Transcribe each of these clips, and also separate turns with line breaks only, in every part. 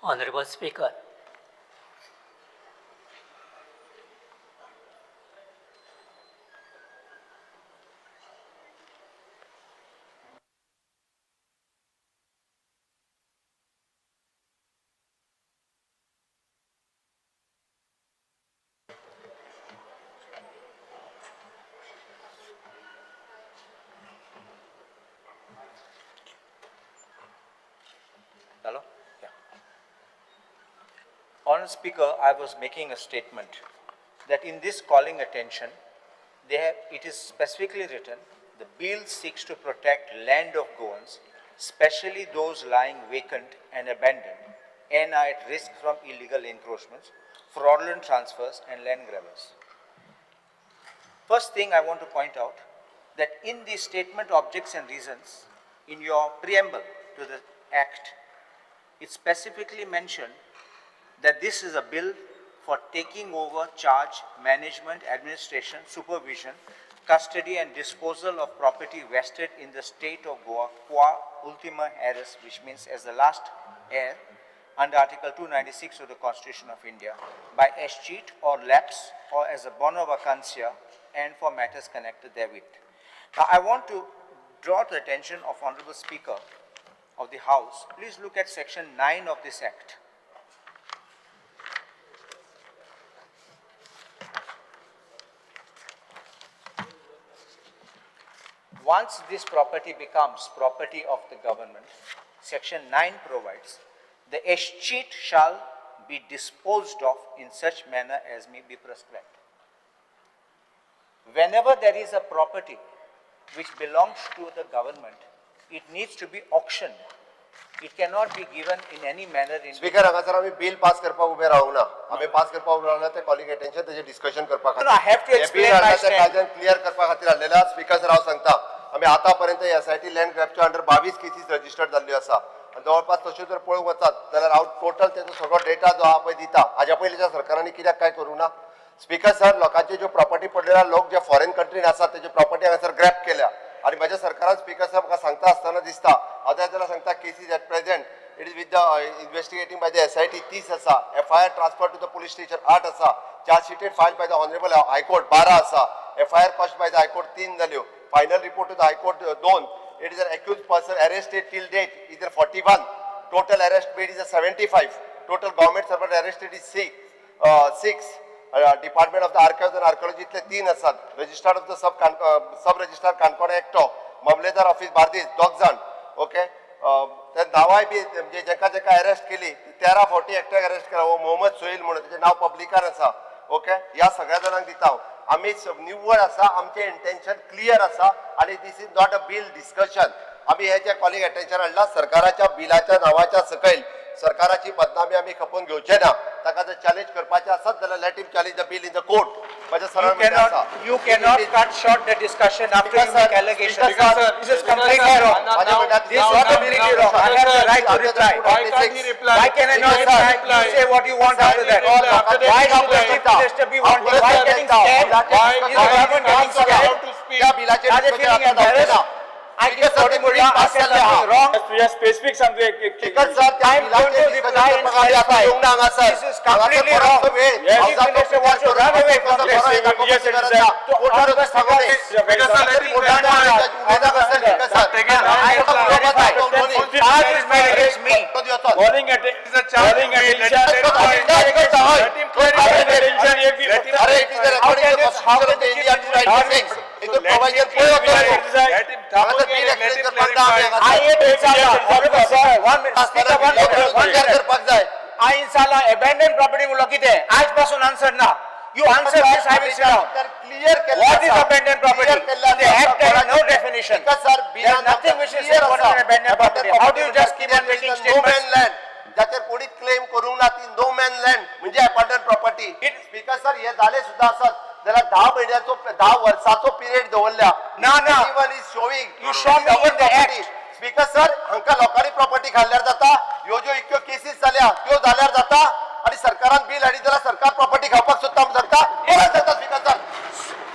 Honorable Speaker,
Hello? Yeah. Honourable Speaker, I was making a statement that in this calling attention, it is specifically written, the bill seeks to protect land of Goans, especially those lying vacant and abandoned and are at risk from illegal encroachments, fraudulent transfers and land grabbers. First thing I want to point out, that in the statement objects and reasons, in your preamble to the Act, it specifically mentioned that this is a bill for taking over charge, management, administration, supervision, custody and disposal of property vested in the state of Goa qua ultima heres, which means as the last heir, under Article 296 of the Constitution of India, by escheat or lapse or as a bona vacantia and for matters connected therewith. Now, I want to draw the attention of Honorable Speaker of the House. Please look at Section 9 of this Act. Once this property becomes property of the government, Section 9 provides, the escheat shall be disposed of in such manner as may be prescribed. Whenever there is a property which belongs to the government, it needs to be auctioned. It cannot be given in any manner in
Speaker, हांगासर आमी bill pass करपाक उबे रावूंक ना. आमी pass करपाक उबे रावना, ते कॉलिंग अटेन्शन तेजें डिस्कशन करपा खातीर.
No, I have to explain my stand.
कायद्यान क्लियर करपा खातीर हाडलेल्या. स्पीकर सर, हांव सांगता, आमी आतां पर्यंत एसआयटी लँड ग्रॅबच्या अंडर 22 केसीस रजिस्टर्ड जाल्ल्यो आसा आनी जवळपास तश्यो जर पळोवंक वचात जाल्यार हांव टोटल तेजो सगळो डेटा जो आहा पळय दिता. हाज्या पयलींच्या सरकारांनी कित्याक काय करूंक ना? स्पीकर सर, लोकांची ज्यो प्रॉपर्टी पडलेल्या, लोक जे फॉरेन कंट्रीन आसात तेजी प्रॉपर्टी हांगासर ग्रॅब केल्या आनी म्हज्या सरकारान, स्पीकर सर, म्हाका सांगता आसतना दिसता, हांव त्या जाल्यार सांगता, cases at present it is with the investigating by the SIT 30 आसा, FIR transfer to the police station 8 आसा, chargesheeted file by the honourable high court 12 आसा, FIR quashed by the high court 3 जाल्यो, final report to the high court 2, it is an accused person arrested till date is 41, total arrest made is 75, total government servant arrested is 6, department of the archives and आर्किओलॉजीतले 3 आसात, registrar of the sub registrar Canacona एकटो, मामलेदार office Bardez 2 जाण. Okay, ते नांवाय बी म्हणजे जेका जेका arrest केली, 13 फावटी एकट्याक अरेस्ट केला, हो मोहम्मद सोहेल म्हणून, तेजें नांव पब्लिकार आसा. ओके, ह्या सगळ्या जाणांक दिता हांव. आमी निव्वळ आसा, आमचें इंटेन्शन क्लियर आसा आनी this is not a bill discussion. आमी हे जे कॉलिंग अटेन्शन हाडला, सरकाराच्या बिलाच्या नांवाच्या सकयल सरकाराची बदनामी आमी खपोवन घेवचे ना. ताका जर चॅलेंज करपाचें आसत जाल्यार let him challenge the bill in the court. म्हजें सरळ
You
म्हणणें आसा.
cannot, you cannot cut short the discussion after you make allegations.
Speaker, sir,
This is completely wrong. This is completely wrong. I have the right to reply.
Why can't he reply?
Why can I not
Speaker, sir,
reply? You say what you want after that. Why should the chief minister be wanting? Why getting scared?
Why
Is the government getting scared?
to speak?
त्या बिलाचेर
Are they feeling embarrassed? I
Speaker,
keep
sir,
quoting
ते bill
I
pass
said
केल्लें आहा.
something wrong.
तुझ्या specific सांगतो एक एक
speaker sir, त्या
I am going
बिलाचेर
to
discussion
reply and
करपाक आमी आतां
clarify.
येवंक ना हांगासर.
This is completely
हांगासर
wrong.
बरोचसो वेळ.
Yes.
Chief Minister wants to run away from this.
Yes, it is that.
Coal tar सांगू न्ही.
Speaker, sir, let him clarify.
I will clarify. Charge is made against me.
Calling
It is a charge
calling
made. Let
attention
him clarify. Let him clarify.
Attention एक
Let him
अरे, it is the
How
recording
can
the
this- how
Constitution
can
of the
the
India
Chief
to write
Minister-
things. हितून provision पळय वचो.
Let him
हांगासर bill
let
explain
him
करपाक ना आमी
clarify.
हांगासर.
I am inshallah. Honorable sir, one minute. Speaker, one minute. One
विचार
minute.
करपाक जाय.
I inshallah abandoned property म्हणलो कितें? आयज पासून आन्सर ना. You answer this, I will sit down.
Clear केल्लें
What is
आसा.
abandoned property?
Clear केल्लें
The
आसा.
act has no definition.
Because sir,
There is nothing which is
clear
what
आसा.
is abandoned property. How do you just keep on making
No man
statements?
land. जाचेर कोणीच claim करूंक ना ती no man land म्हणजे abandon property. Speaker sir, हे जाले सुद्धा आसत जाल्यार 10 म्हयन्याचो, 10 वर्साचो पिरियड दवरल्या.
ना, ना.
Is showing
You show me in the act.
Speaker sir, हांकां लोकांनी प्रॉपर्टी खाल्ल्यार जाता, ह्यो ज्यो इतक्यो केसीस जाल्या त्यो जाल्यार जाता आनी सरकारान बील हाडीत जाल्यार सरकार प्रॉपर्टी खावपाक सोदता म्हूण सांगता. कोणाक सांगता स्पीकर सर?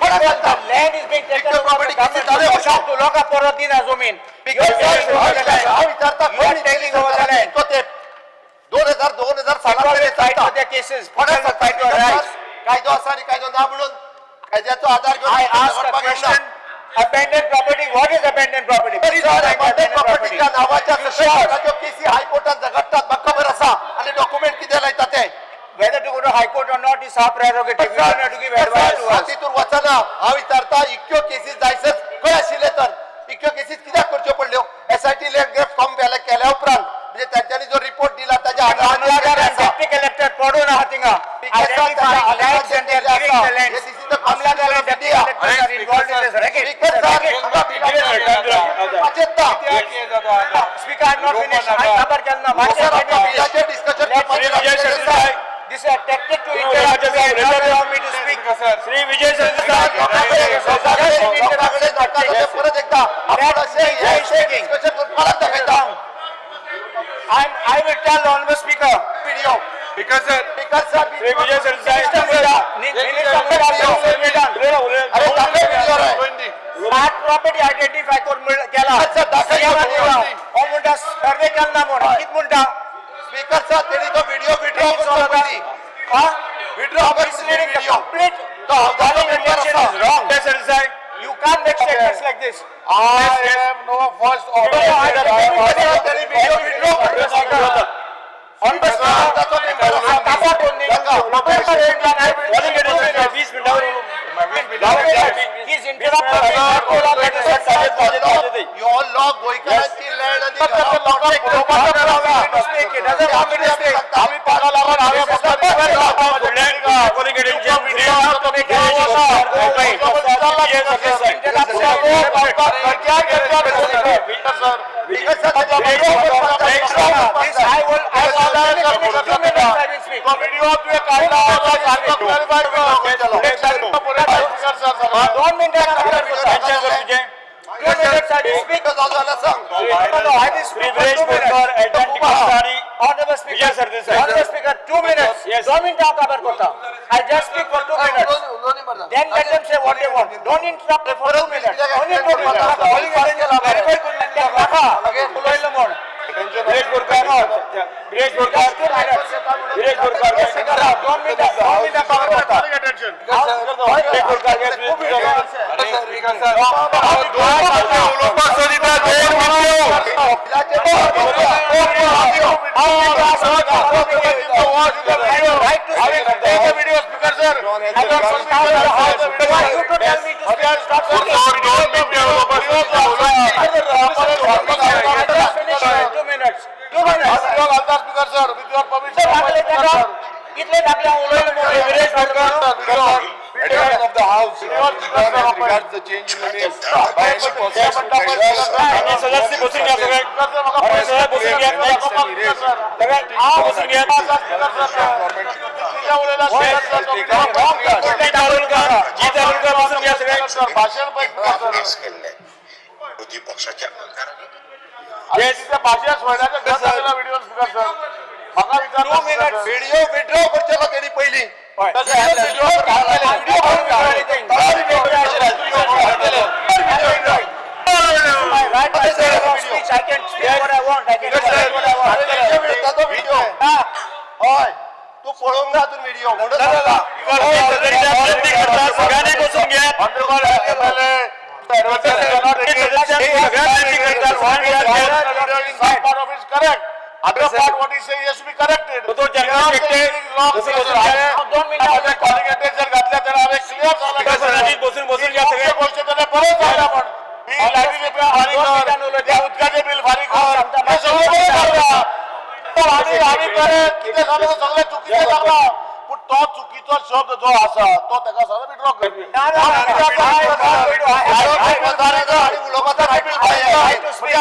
कोणाक सांगता?
Land is being taken
इतक्यो
over
property
the government.
केसी जाल्यो कश्यो?
तूं लोकांक परत दिना जमीन. You
speaker
are
sir,
taking over the land.
हांव विचारता,
You are taking over the land.
इतको तेंप 2002
will fight for their cases.
कोणाक
People will
सांगता
fight for
speaker
rights.
Sir? कायदो आसा आनी कायदो ना म्हणून कायद्याचो आधार घेवन
I ask a
झगडपाक येना.
question. Abandoned property, what is abandoned property? Please
sir,
define
abandoned
abandoned property.
propertyच्या नावाच्या सगळ्या प्रकारच्यो केसी हायकोर्टात झगडटात म्हाका खबर आसा आनी डॉक्युमेंट कितें लायता ते.
Whether to go to High Court or not is our prerogative. You don't have to give advice to
हांव
us.
तितून वचना. हांव विचारता, इतक्यो केसीस जायसर खंय आशिल्ले तर इतक्यो केसीस कित्याक करच्यो पडल्यो? एसआयटी लँड ग्रॅब फॉर्म केल्या उपरांत, म्हणजे तांच्यांनी जो रिपोर्ट दिला ताच्या आधाराचेर
मामलादार
केल्लें
and
आसा.
deputy collector पडून आहा थिंगा. Identifying lands and they are giving the lands.
This is the
मामलादार and deputy
India.
collectors are involved in this racket.
Speaker
It's a
sir,
racket.
हांगा वाचेत ना.
Speaker, I am not finished. हांवें काबार केलो ना.
Sir, आमकां बिलाचेर discussion करपाचें
Vijay
आशिल्लें,
Sardesai.
Sir.
This is a tactic to interrupt me and not allow me to speak.
Shri Vijay Sardesai.
लोकांकडे नाटकां जाता, परत एकदा आपण अशें हे डिस्कशन करून परत दाखयता.
I will tell the honorable speaker.
Video.
Speaker sir.
Speaker sir,
Shri Vijay Sardesai.
Minister Munda, Minister Munda,
अरे दाखय व्हिडिओ रे.
सात प्रॉपर्टी आयडेंटिफाय करून केला.
अच्छा, दाखय
सीएमान
व्हिडिओ.
दिला. हो म्हणटा सर्वे केला ना म्हण. कित म्हणटा?
स्पीकर सर, तेणी तो व्हिडिओ विड्रॉ करचो पयलीं.
हा?
विड्रॉ करचो
Misleading the
video.
complete
तो हावजाचो
calling
member
attention
आसा.
is wrong.
Vijay Sardesai.
You can't make statements like this.
I am no first order.
तेणी व्हिडिओ विड्रॉ करचो.
Honorable speaker,
हावजाचो मेंबर आसा.
काबार कोण न्ही.
20 मिनिटांवर.
He's interrupted me. Not to allow me to speak.
यो law गोंयकारांची land आनी
Speak. He doesn't want me to speak.
आम्ही पागा लागून हांवें फक्त
Calling attention.
This I will, I will, finish 2 minutes, I will speak.
Video तुवें काडला सारको क्लॅरिफाय कर.
दोन मिनिटां
तुझे
2 minutes I will speak.
सांग.
No, no, I will
Shri
speak for
Viresh
2 minutes.
Borkar, Adjutant Kulkarni.
Honorable Speaker.
Vijay Sardesai.
Honorable Speaker, 2 minutes.
Yes.
दोन मिनिटां हांव काबार करता. I just speak for 2 minutes. Then let them say what they want. Don't interrupt for 2 minutes. Only 2 minutes. Clarify करून नाका. उलयलो म्हण.
Viresh Borkar, Viresh Borkar,
Just 2 minutes.
Viresh Borkar.
दोन मिनिटां, 2 मिनिटां काबार करता.
विरेश बोरकर.
उलोवपाक सोदिता दोन मिनटो.
Right to speak.
Video speaker sir.
I don't want you to tell me to speak. Stop speaking.
दोन मिनटो उलोवपाक सोदिता.
I just finish in 2 minutes. 2 minutes.
Speaker sir, with your permission.
दाखले ताका इतले दाखले हांव उलयलो म्हणून.
Viresh Borkar.
Adjournment of the house as regards the change in the name by any person who
आणि सदस्य बसून घ्या सगळे. आणि सगळे बसून घ्या. सगळे बसून घ्या. जी दारुलकर, जी दारुलकर बसून घ्या सगळे.
भाषण
अभ्यास केल्ले विरोधी पक्षाच्या आमदारांनी
भाषण सोयऱ्याच्या व्हिडिओ स्पीकर सर म्हाका विचार.
2 minutes.
Video withdraw करचेलो तेणी पयलीं.
My right to freedom of speech, I can speak what I want, I can say what I want.
ताचो व्हिडिओ. हय, तूं पळोवंक ना अजून व्हिडिओ म्हणून सांगता.
सगळ्यांनी करता, सगळ्यांनी बसून घ्या. सगळ्यांनी करता,
correct. Other part what he saying has to be corrected.
तो जनरल शेट्टे, बसून बसून घ्या.
दोन मिनिटां.
कॉलिंग अटेन्शन घातल्या त्याला हांवें क्लियर
स्पीकर सरांनी बसून बसून घ्या सगळे.
गोष्ट त्याला बरें जालें पण बिल लायटीचें बिल फारीक कर, त्या उदकाचें बिल फारीक कर, हें सगळें बरें जालां. पण आमी आमी बरें कितें जालें तें सगळें चुकीचें जालां. पूण तो चुकीचो शब्द जो आसा तो ताका सगळो विड्रॉ कर.
ना, ना, ना, ना. I am not going to-
आनी उलोवपाचो right to speak.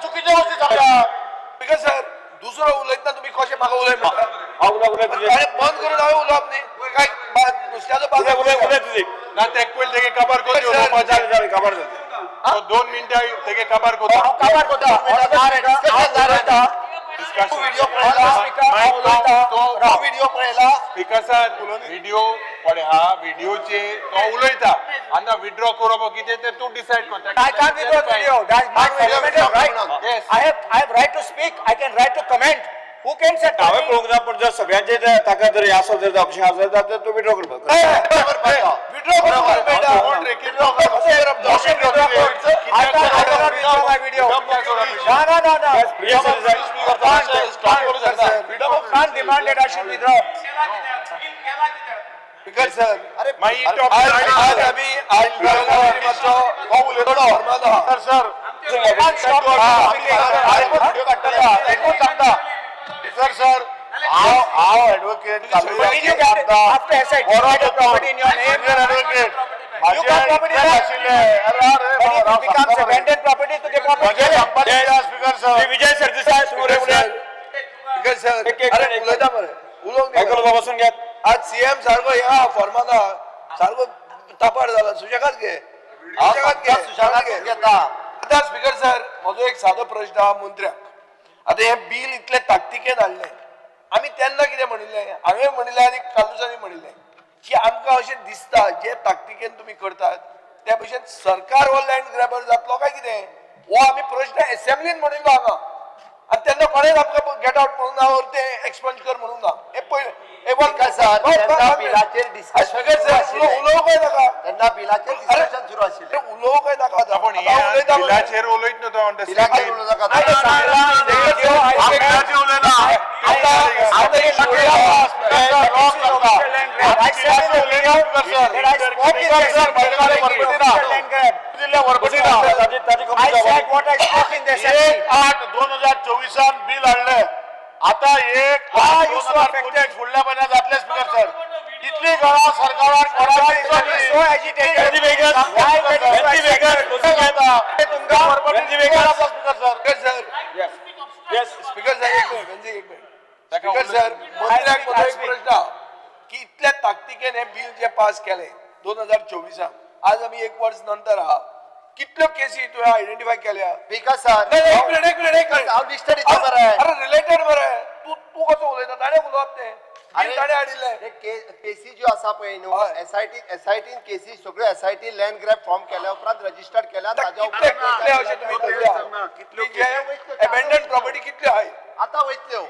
चुकीच्या गोष्टी सांगता.
स्पीकर सर, दुसरो उलयतना तुमी कशें म्हाका उलय म्हणटा?
हांव उलय उलय तुझे.
अरे बंद करून हांवें उलोवप न्ही काय नुस्त्याचो
उलय उलय
बाजार.
उलय तुझे.
ना तेक पयलीं तेगे काबार करची उलोवपाचें.
जालें जालें काबार जालें.
तो 2 मिनटां तेगे काबार करता.
हांव काबार करता. हांव दार येता. हांव दार येता.
Discussion.
Video पळयला?
तो
व्हिडिओ पळयला?
स्पीकर सर, व्हिडिओ पळय हा व्हिडिओचे तो उलयता आनी विड्रॉ करप कितें तें तूं डिसायड कर.
I can't withdraw video. That's my
Video
fundamental
withdraw
right.
करूंक
Yes.
I have right to speak. I can right to comment. Who can say?
हांवें पळोवंक ना, पूण जर सगळ्यांचे ताका जर हें आसत जर ऑप्शन आसत जाल्यार तूं विड्रॉ करपाक.
विड्रॉ करप मेळटा.
Motion withdraw कर. I cannot withdraw my video. No, no, no, no. Can't demand that I should withdraw.
Speaker sir,
अरे
मागीर आज आमी
sir sir
Can't stop me from speaking.
Video काडटले एकूच सांगता सर सर, हांव हांव advocate
But did you get it after SIT? You got a property in your name.
Advocate
You got property back. But if it becomes abandoned property, तुझे property गेले.
Speaker sir,
Vijay Sardesai सुरू.
Speaker sir,
एक- एक-
अरे
एक-
उलयता मरे, उलोवंक दी
मायकल
मरे.
बसून घेत.
आज सीएम सारको ह्या फॉर्माना सारको तापार जाला. सुशेगाद घे, सुशेगाद घे,
सुशेगाद
घे.
घेता.
आतां स्पीकर सर, म्हजो एक सादो प्रश्न आहा मंत्र्याक. आतां हें बील इतलें ताकतिकेन हाडलें, आमी तेन्ना कितें म्हणिल्लें, हांवें म्हणिल्लें आनी कार्लुसांनी म्हणिल्लें की आमकां अशें दिसता जे ताकतिकेन तुमी करतात त्या भशेन सरकार हो लँड ग्रॅबर जातलो काय कितें, हो आमी प्रश्न एसेंब्लीन म्हणिल्लो हांगा. आनी तेन्ना कोणेच आमकां गेट आवट म्हणूंक ना or तें एक्सपंज कर म्हणूंक ना. हें पयलें हें वन.
स्पीकर सर, तेन्ना बिलाचेर discussion
speaker
सुरू
सर,
आशिल्लें.
उलोवंक काय नाका?
तेन्ना बिलाचेर डिस्कशन सुरू आशिल्लें.
अरे उलोवंक काय नाका आतां?
पण
आतां उलयता मरे.
बिलाचेर उलयत न्हू तो.
बिलाचेर उलोवं नाका.
I सांगला in the video, I said-
बिलाचेर उलयना.
I said in the video that I spoke in the assembly regarding the official land grab.
ताजी
I said what I spoke in the assembly.
1/8/2024 bill हाडले. आता एक
Why
आठ
you
दोन
so
हजार
affected?
पंचवीस फुडल्या म्हयन्यात जातले स्पीकर सर. इतली गळा सरकाराक
Why is getting so agitated?
Venzy Veigas.
Why getting so
Venzy Veigas.
agitated?
बसून घेत.
तुमकां speaker sir.
Speaker sir,
yes.
Speaker sir, एक मिनिट, वेन्झी, एक मिनिट. स्पीकर सर, मंत्र्याक म्हजो एक प्रश्न आहा की इतल्या ताकतिकेन हें बील जें पास केलें 2024, आज आमी एक वर्स नंतर आहा, कितल्यो केसी तुवें आयडेंटिफाय केल्या?
स्पीकर सर,
नाही, नाही, एक मिनिट, एक मिनिट, एक मिनिट.
हांव लिस्ट दिता मरे.
अरे रिलेटेड मरे, तूं तूं कसो उलयता? ताणें उलोवप तें.
अरे,
ताणें हाडिल्लें.
केसी ज्यो आसा पळय न्हू,
हय.
एसआयटी एसआयटीन केसी सगळ्यो एसआयटी लँड ग्रॅब फॉर्म केल्या उपरांत रजिस्टर्ड केल्या.
आतां
ताज्या
कितले कितले अशें तुमी धरल्या की जे एबेंडन प्रॉपर्टी कितल्यो आहाय?
आतां वयतल्यो.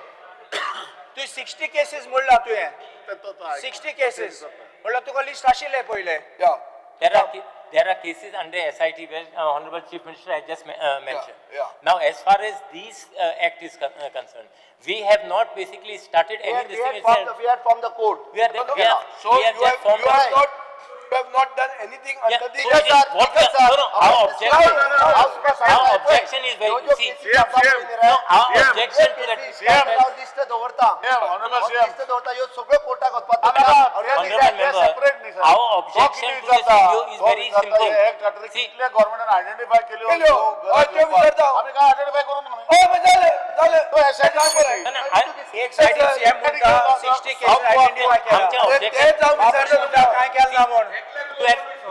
तू 60 cases म्हणला तुवें. 60 cases. म्हणल्यार तुका लिस्ट आशिल्लें पयलें.
या.
There are cases under SIT where Honorable Chief Minister has just mentioned.
Yeah, yeah.
Now, as far as these act is concerned, we have not basically started
We
any
had-
this
we
thing
had formed
itself.
the- We had formed the court.
We are, we have,
So
we have
you
just
have,
formed
you
the.
have not, you have not done anything
Yeah,
under the
so it is what the- no, no, our objection, our objection is very, see, no, our objection to that.
List दवरता,
Honorable CM.
List दवरता, ह्यो सगळ्यो कोर्टाक वचपाक.
Honorable member, our objection to this video is very simple. See,
कितले गव्हर्नमेंटान identify केल्यो
केल्यो. हय, त्यो विचारता हांव.
आमी काय आयडेंटिफाय करूंक ना.
हय, मागीर जालें जालें.
तो SIT
सांग मरे.
no, no, I,
एक सायडीन सीएम म्हणटा 60 cases identify केल्या.
आमच्या
अरे
objection
तेच हांव
बाबूश
विचारता
म्हणटा
तुमकां.
काय केलें ना म्हूण.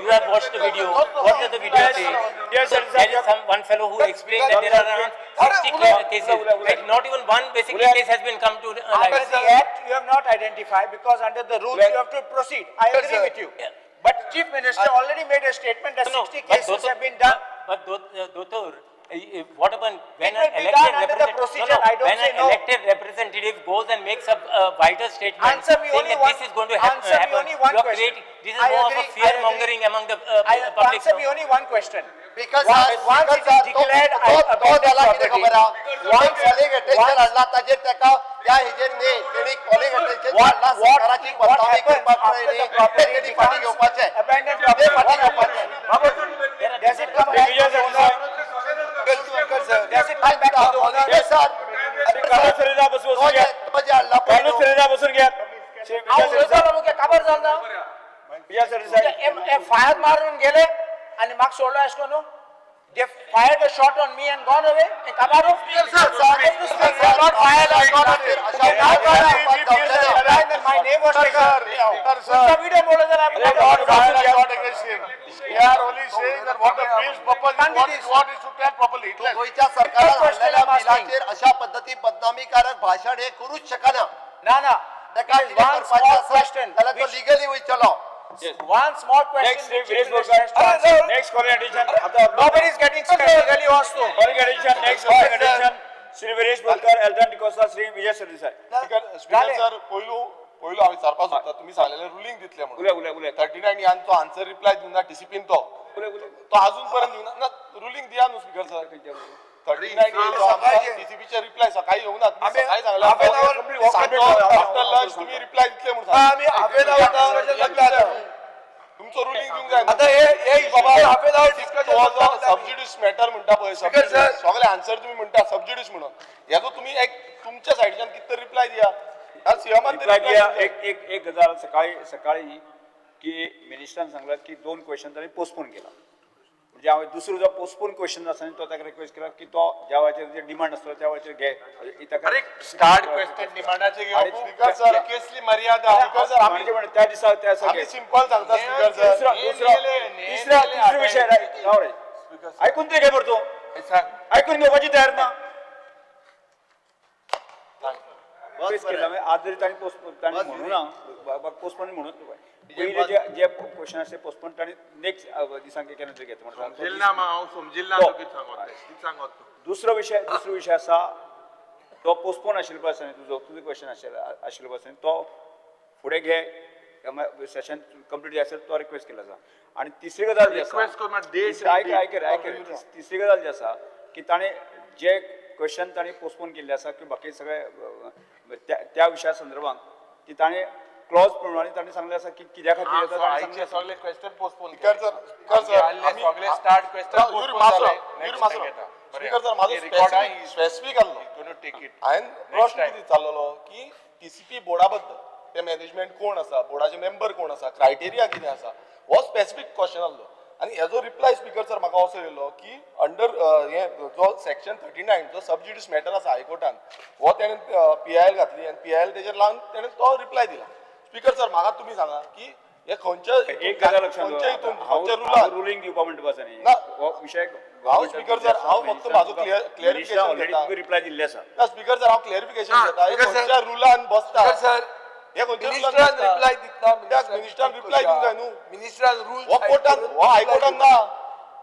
You have watched the video. What does the video say?
Yes, sir.
There is some one fellow who explained that there are around 60 cases. Like not even one basically case has been come to
Under
light.
the act, you have not identified because under the rules you have to proceed. I
Yes,
agree
sir.
with you.
Yeah.
But Chief Minister already made a statement that
No,
60
but
cases
Dottor-
have been done.
But Dottor, what happens when
It
an
will be
elected
done under the
representative,
procedure.
no, no,
I don't
when
say
an
no.
elected representative goes and makes a vital statement
Answer me
saying
only
that
one-
this is going to
answer me
happen,
only one
you are
question.
creating, this is
I
more
agree,
of a
I
fear
agree.
mongering among the
I
public.
answer me only one question.
Because
Once once it is declared
तो
abandoned
जाला कितें
property,
खबर आहा,
once
calling attention
once-
हाडला ताजेर ताका त्या हेजेर न्ही तेणी कॉलिंग अटेन्शन
What-
हाडला
what-
सरकाराची
what
बदनामी
happens
करपाक
after
पळय
the property
न्ही, तेणी फाटीं
becomes
घेवपाचें,
abandoned
ते
property?
फाटीं
What
घेवपाचें.
Does it come back to the owner?
Speaker sir.
Does it come back to the owner?
Yes, sir.
Carlos Ferreira बसून
तो
घ्या.
जे- तो जे हाडला पळय
कार्लूस
न्हू,
फेरेरा बसून घ्या.
हांव उलयतालो मुगे काबर जाल ना?
विजय सरदेसाय.
फायर मारून गेले आनी म्हाका सोडलो अशें करून. They fired a shot on me and gone away and come out of They have not fired a shot on me. They have not fired a- My name was taken. तुमचा video मोडला जरा
They have not fired a shot against him. They are only saying that what the bill's purpose is, what it should tell properly.
तू गोंयच्या सरकारान
Question
हाडलेल्या
I'm asking.
बिलाचेर अशा पद्दती बदनामीकारक भाशण हे करूच शकना.
ना ना.
ताका
It is
कितें
one
करपाचें
small
आसत
question.
जाल्यार तो
which-
legally वयतलो.
One small question.
Next,
which
Viresh
chief minister has to answer.
Borkar, next calling attention, आता
Nobody is getting scared legally also.
Calling attention, next calling attention, Shri Viresh Borkar, Elton D'Costa, Shri Vijay Sardesai.
Speaker sir, पयलू पयलू हांवें विचारपाक सोदता, तुमी सांगलेलें ruling दितले म्हणून.
उलय उलय उलय.
39 यान तो आन्सर रिप्लाय दिवना टीसीपीन तो
उलय उलय.
तो अजून पर्यंत दिवना ना रुलींग दिया न्हू स्पीकर सर. 39 टीसीपीचे रिप्लाय सकाळी येवना, तुम्ही सकाळी सांगला
half an hour
after lunch तुम्ही रिप्लाय दितले म्हणून सांगला.
आम्ही हाफ एन our discussion
तुमचो रुलींग दिवंक जाय.
आता हे हे बाबा हाफ एन our discussion
sub judice matter म्हणटा पळय,
Speaker sir.
सगळे आन्सर तुम्ही म्हणटा सबज्युडिस म्हणून, हेजो तुम्ही एक तुमच्या सायडच्यान कितें रिप्लाय दिया. सीएमान
रिप्लाय दिया. एक एक एक गजाल सकाळी सकाळी की मिनिस्टरान सांगला की दोन क्वेश्चन तांणी पोस्टपोन केला, म्हणजे हांवें दुसरो जो पोस्टपोन क्वेश्चन आसा न्ही, तो ताका रिक्वेस्ट केला की तो ज्या वेळाचेर जे डिमांड आसतलो त्या वेळाचेर घे. ताका
स्टार्ट क्वेश्चन डिमांडाचे
आणि
घेवप
स्पीकर सर,
केसली मर्यादा.
स्पीकर सर, आम्ही
म्हणजे म्हणटा त्या दिसा त्या दिसा
आम्ही
घे.
सिंपल सांगता स्पीकर सर.
दुसरा दुसरा तिसरा तिसरा विशय राव रे, ऐकून तरी घे मरे तूं, ऐकून घेवपाची तयार ना. रिक्वेस्ट केला मागीर आज जरी तांणी पोस्टपोन तांणी
बस
म्हणू ना पोस्टपोन म्हणून पयले जे जे क्वेश्चन आसा ते पोस्टपोन तांणी नेक्स्ट दिसांक केन्ना तरी घेता म्हणून
समजिल्ला मा हांव समजिल्ला
तो.
तूं कितें सांगत तें. कितें सांगत तूं?
दुसरो विशय आसा तो पोस्टपोन आशिल्लो पळय आसा न्ही तुजो तुजो क्वेश्चन आशिल्लो पळय आसा न्ही, तो फुडें घे, सेशन कंप्लीट जाय आसल्यार तो रिक्वेस्ट केलो आसा. आनी तिसरी गजाल जी आसा,
Request करून मात date
तिसरी- आयक आयक आयक तिसरी गजाल जी आसा की ताणें जे क्वेश्चन ताणें पोस्टपोन केल्ले आसा की बाकी सगळे त्या विशया संदर्भात की ताणें क्लॉज प्रमाणे ताणें सांगलें आसा की कित्या खातीर येता ताणें सांगलें
आयचे
आसा.
सगळे question postpone
speaker sir, speaker sir, आम्ही-
सगळे स्टार्ट क्वेश्चन
युरी
पोस्टपोन
मासरो,
जाले.
युरी
Next
मासरो.
time येता. बरें.
स्पीकर सर, माझो
हे record आहे.
स्पेसिफीक आसलो.
Gonna take it.
हांवें प्रश्न
time.
कितें विचारलेलो की टीसीपी बोर्डा बद्दल ते मॅनेजमेंट कोण आसा, बोर्डाचे मेंबर कोण आसा, क्रायटेरिया कितें आसा, हो स्पेसिफीक क्वेश्चन आसलो. आनी हेजो रिप्लाय स्पीकर सर म्हाका असो येयलो की अंडर हे जो सेक्शन 39 जो सबज्युडिस मॅटर आसा हायकोर्टान, हो तेणें पीआयएल घातली आनी पीआयएल तेजेर लावन तेणें तो रिप्लाय दिला. स्पीकर सर, म्हाका तुमी सांगा की हे खंयच्या
एक गजाल लक्षात
खंयच्या हितून खंयच्या
हांव
रुलान
रुलींग दिवपा म्हणटा आसा न्ही
ना.
हो विशय
हांव स्पीकर सर, हांव फक्त म्हाजो clarification
already
घेता.
तुका रिप्लाय दिल्ली आसा.
ना स्पीकर सर, हांव क्लॅरिफिकेशन
ना,
घेता. हे
स्पीकर सर.
खंयच्या रुलान बसता,
स्पीकर सर,
हे खंयच्या रुलान
मिनिस्टरान
बसता?
रिप्लाय दितना
कित्याक मिनिस्टरान रिप्लाय दिवंक जाय न्हू.
मिनिस्टरान रूल
हो कोर्टान, हो हायकोर्टान ना.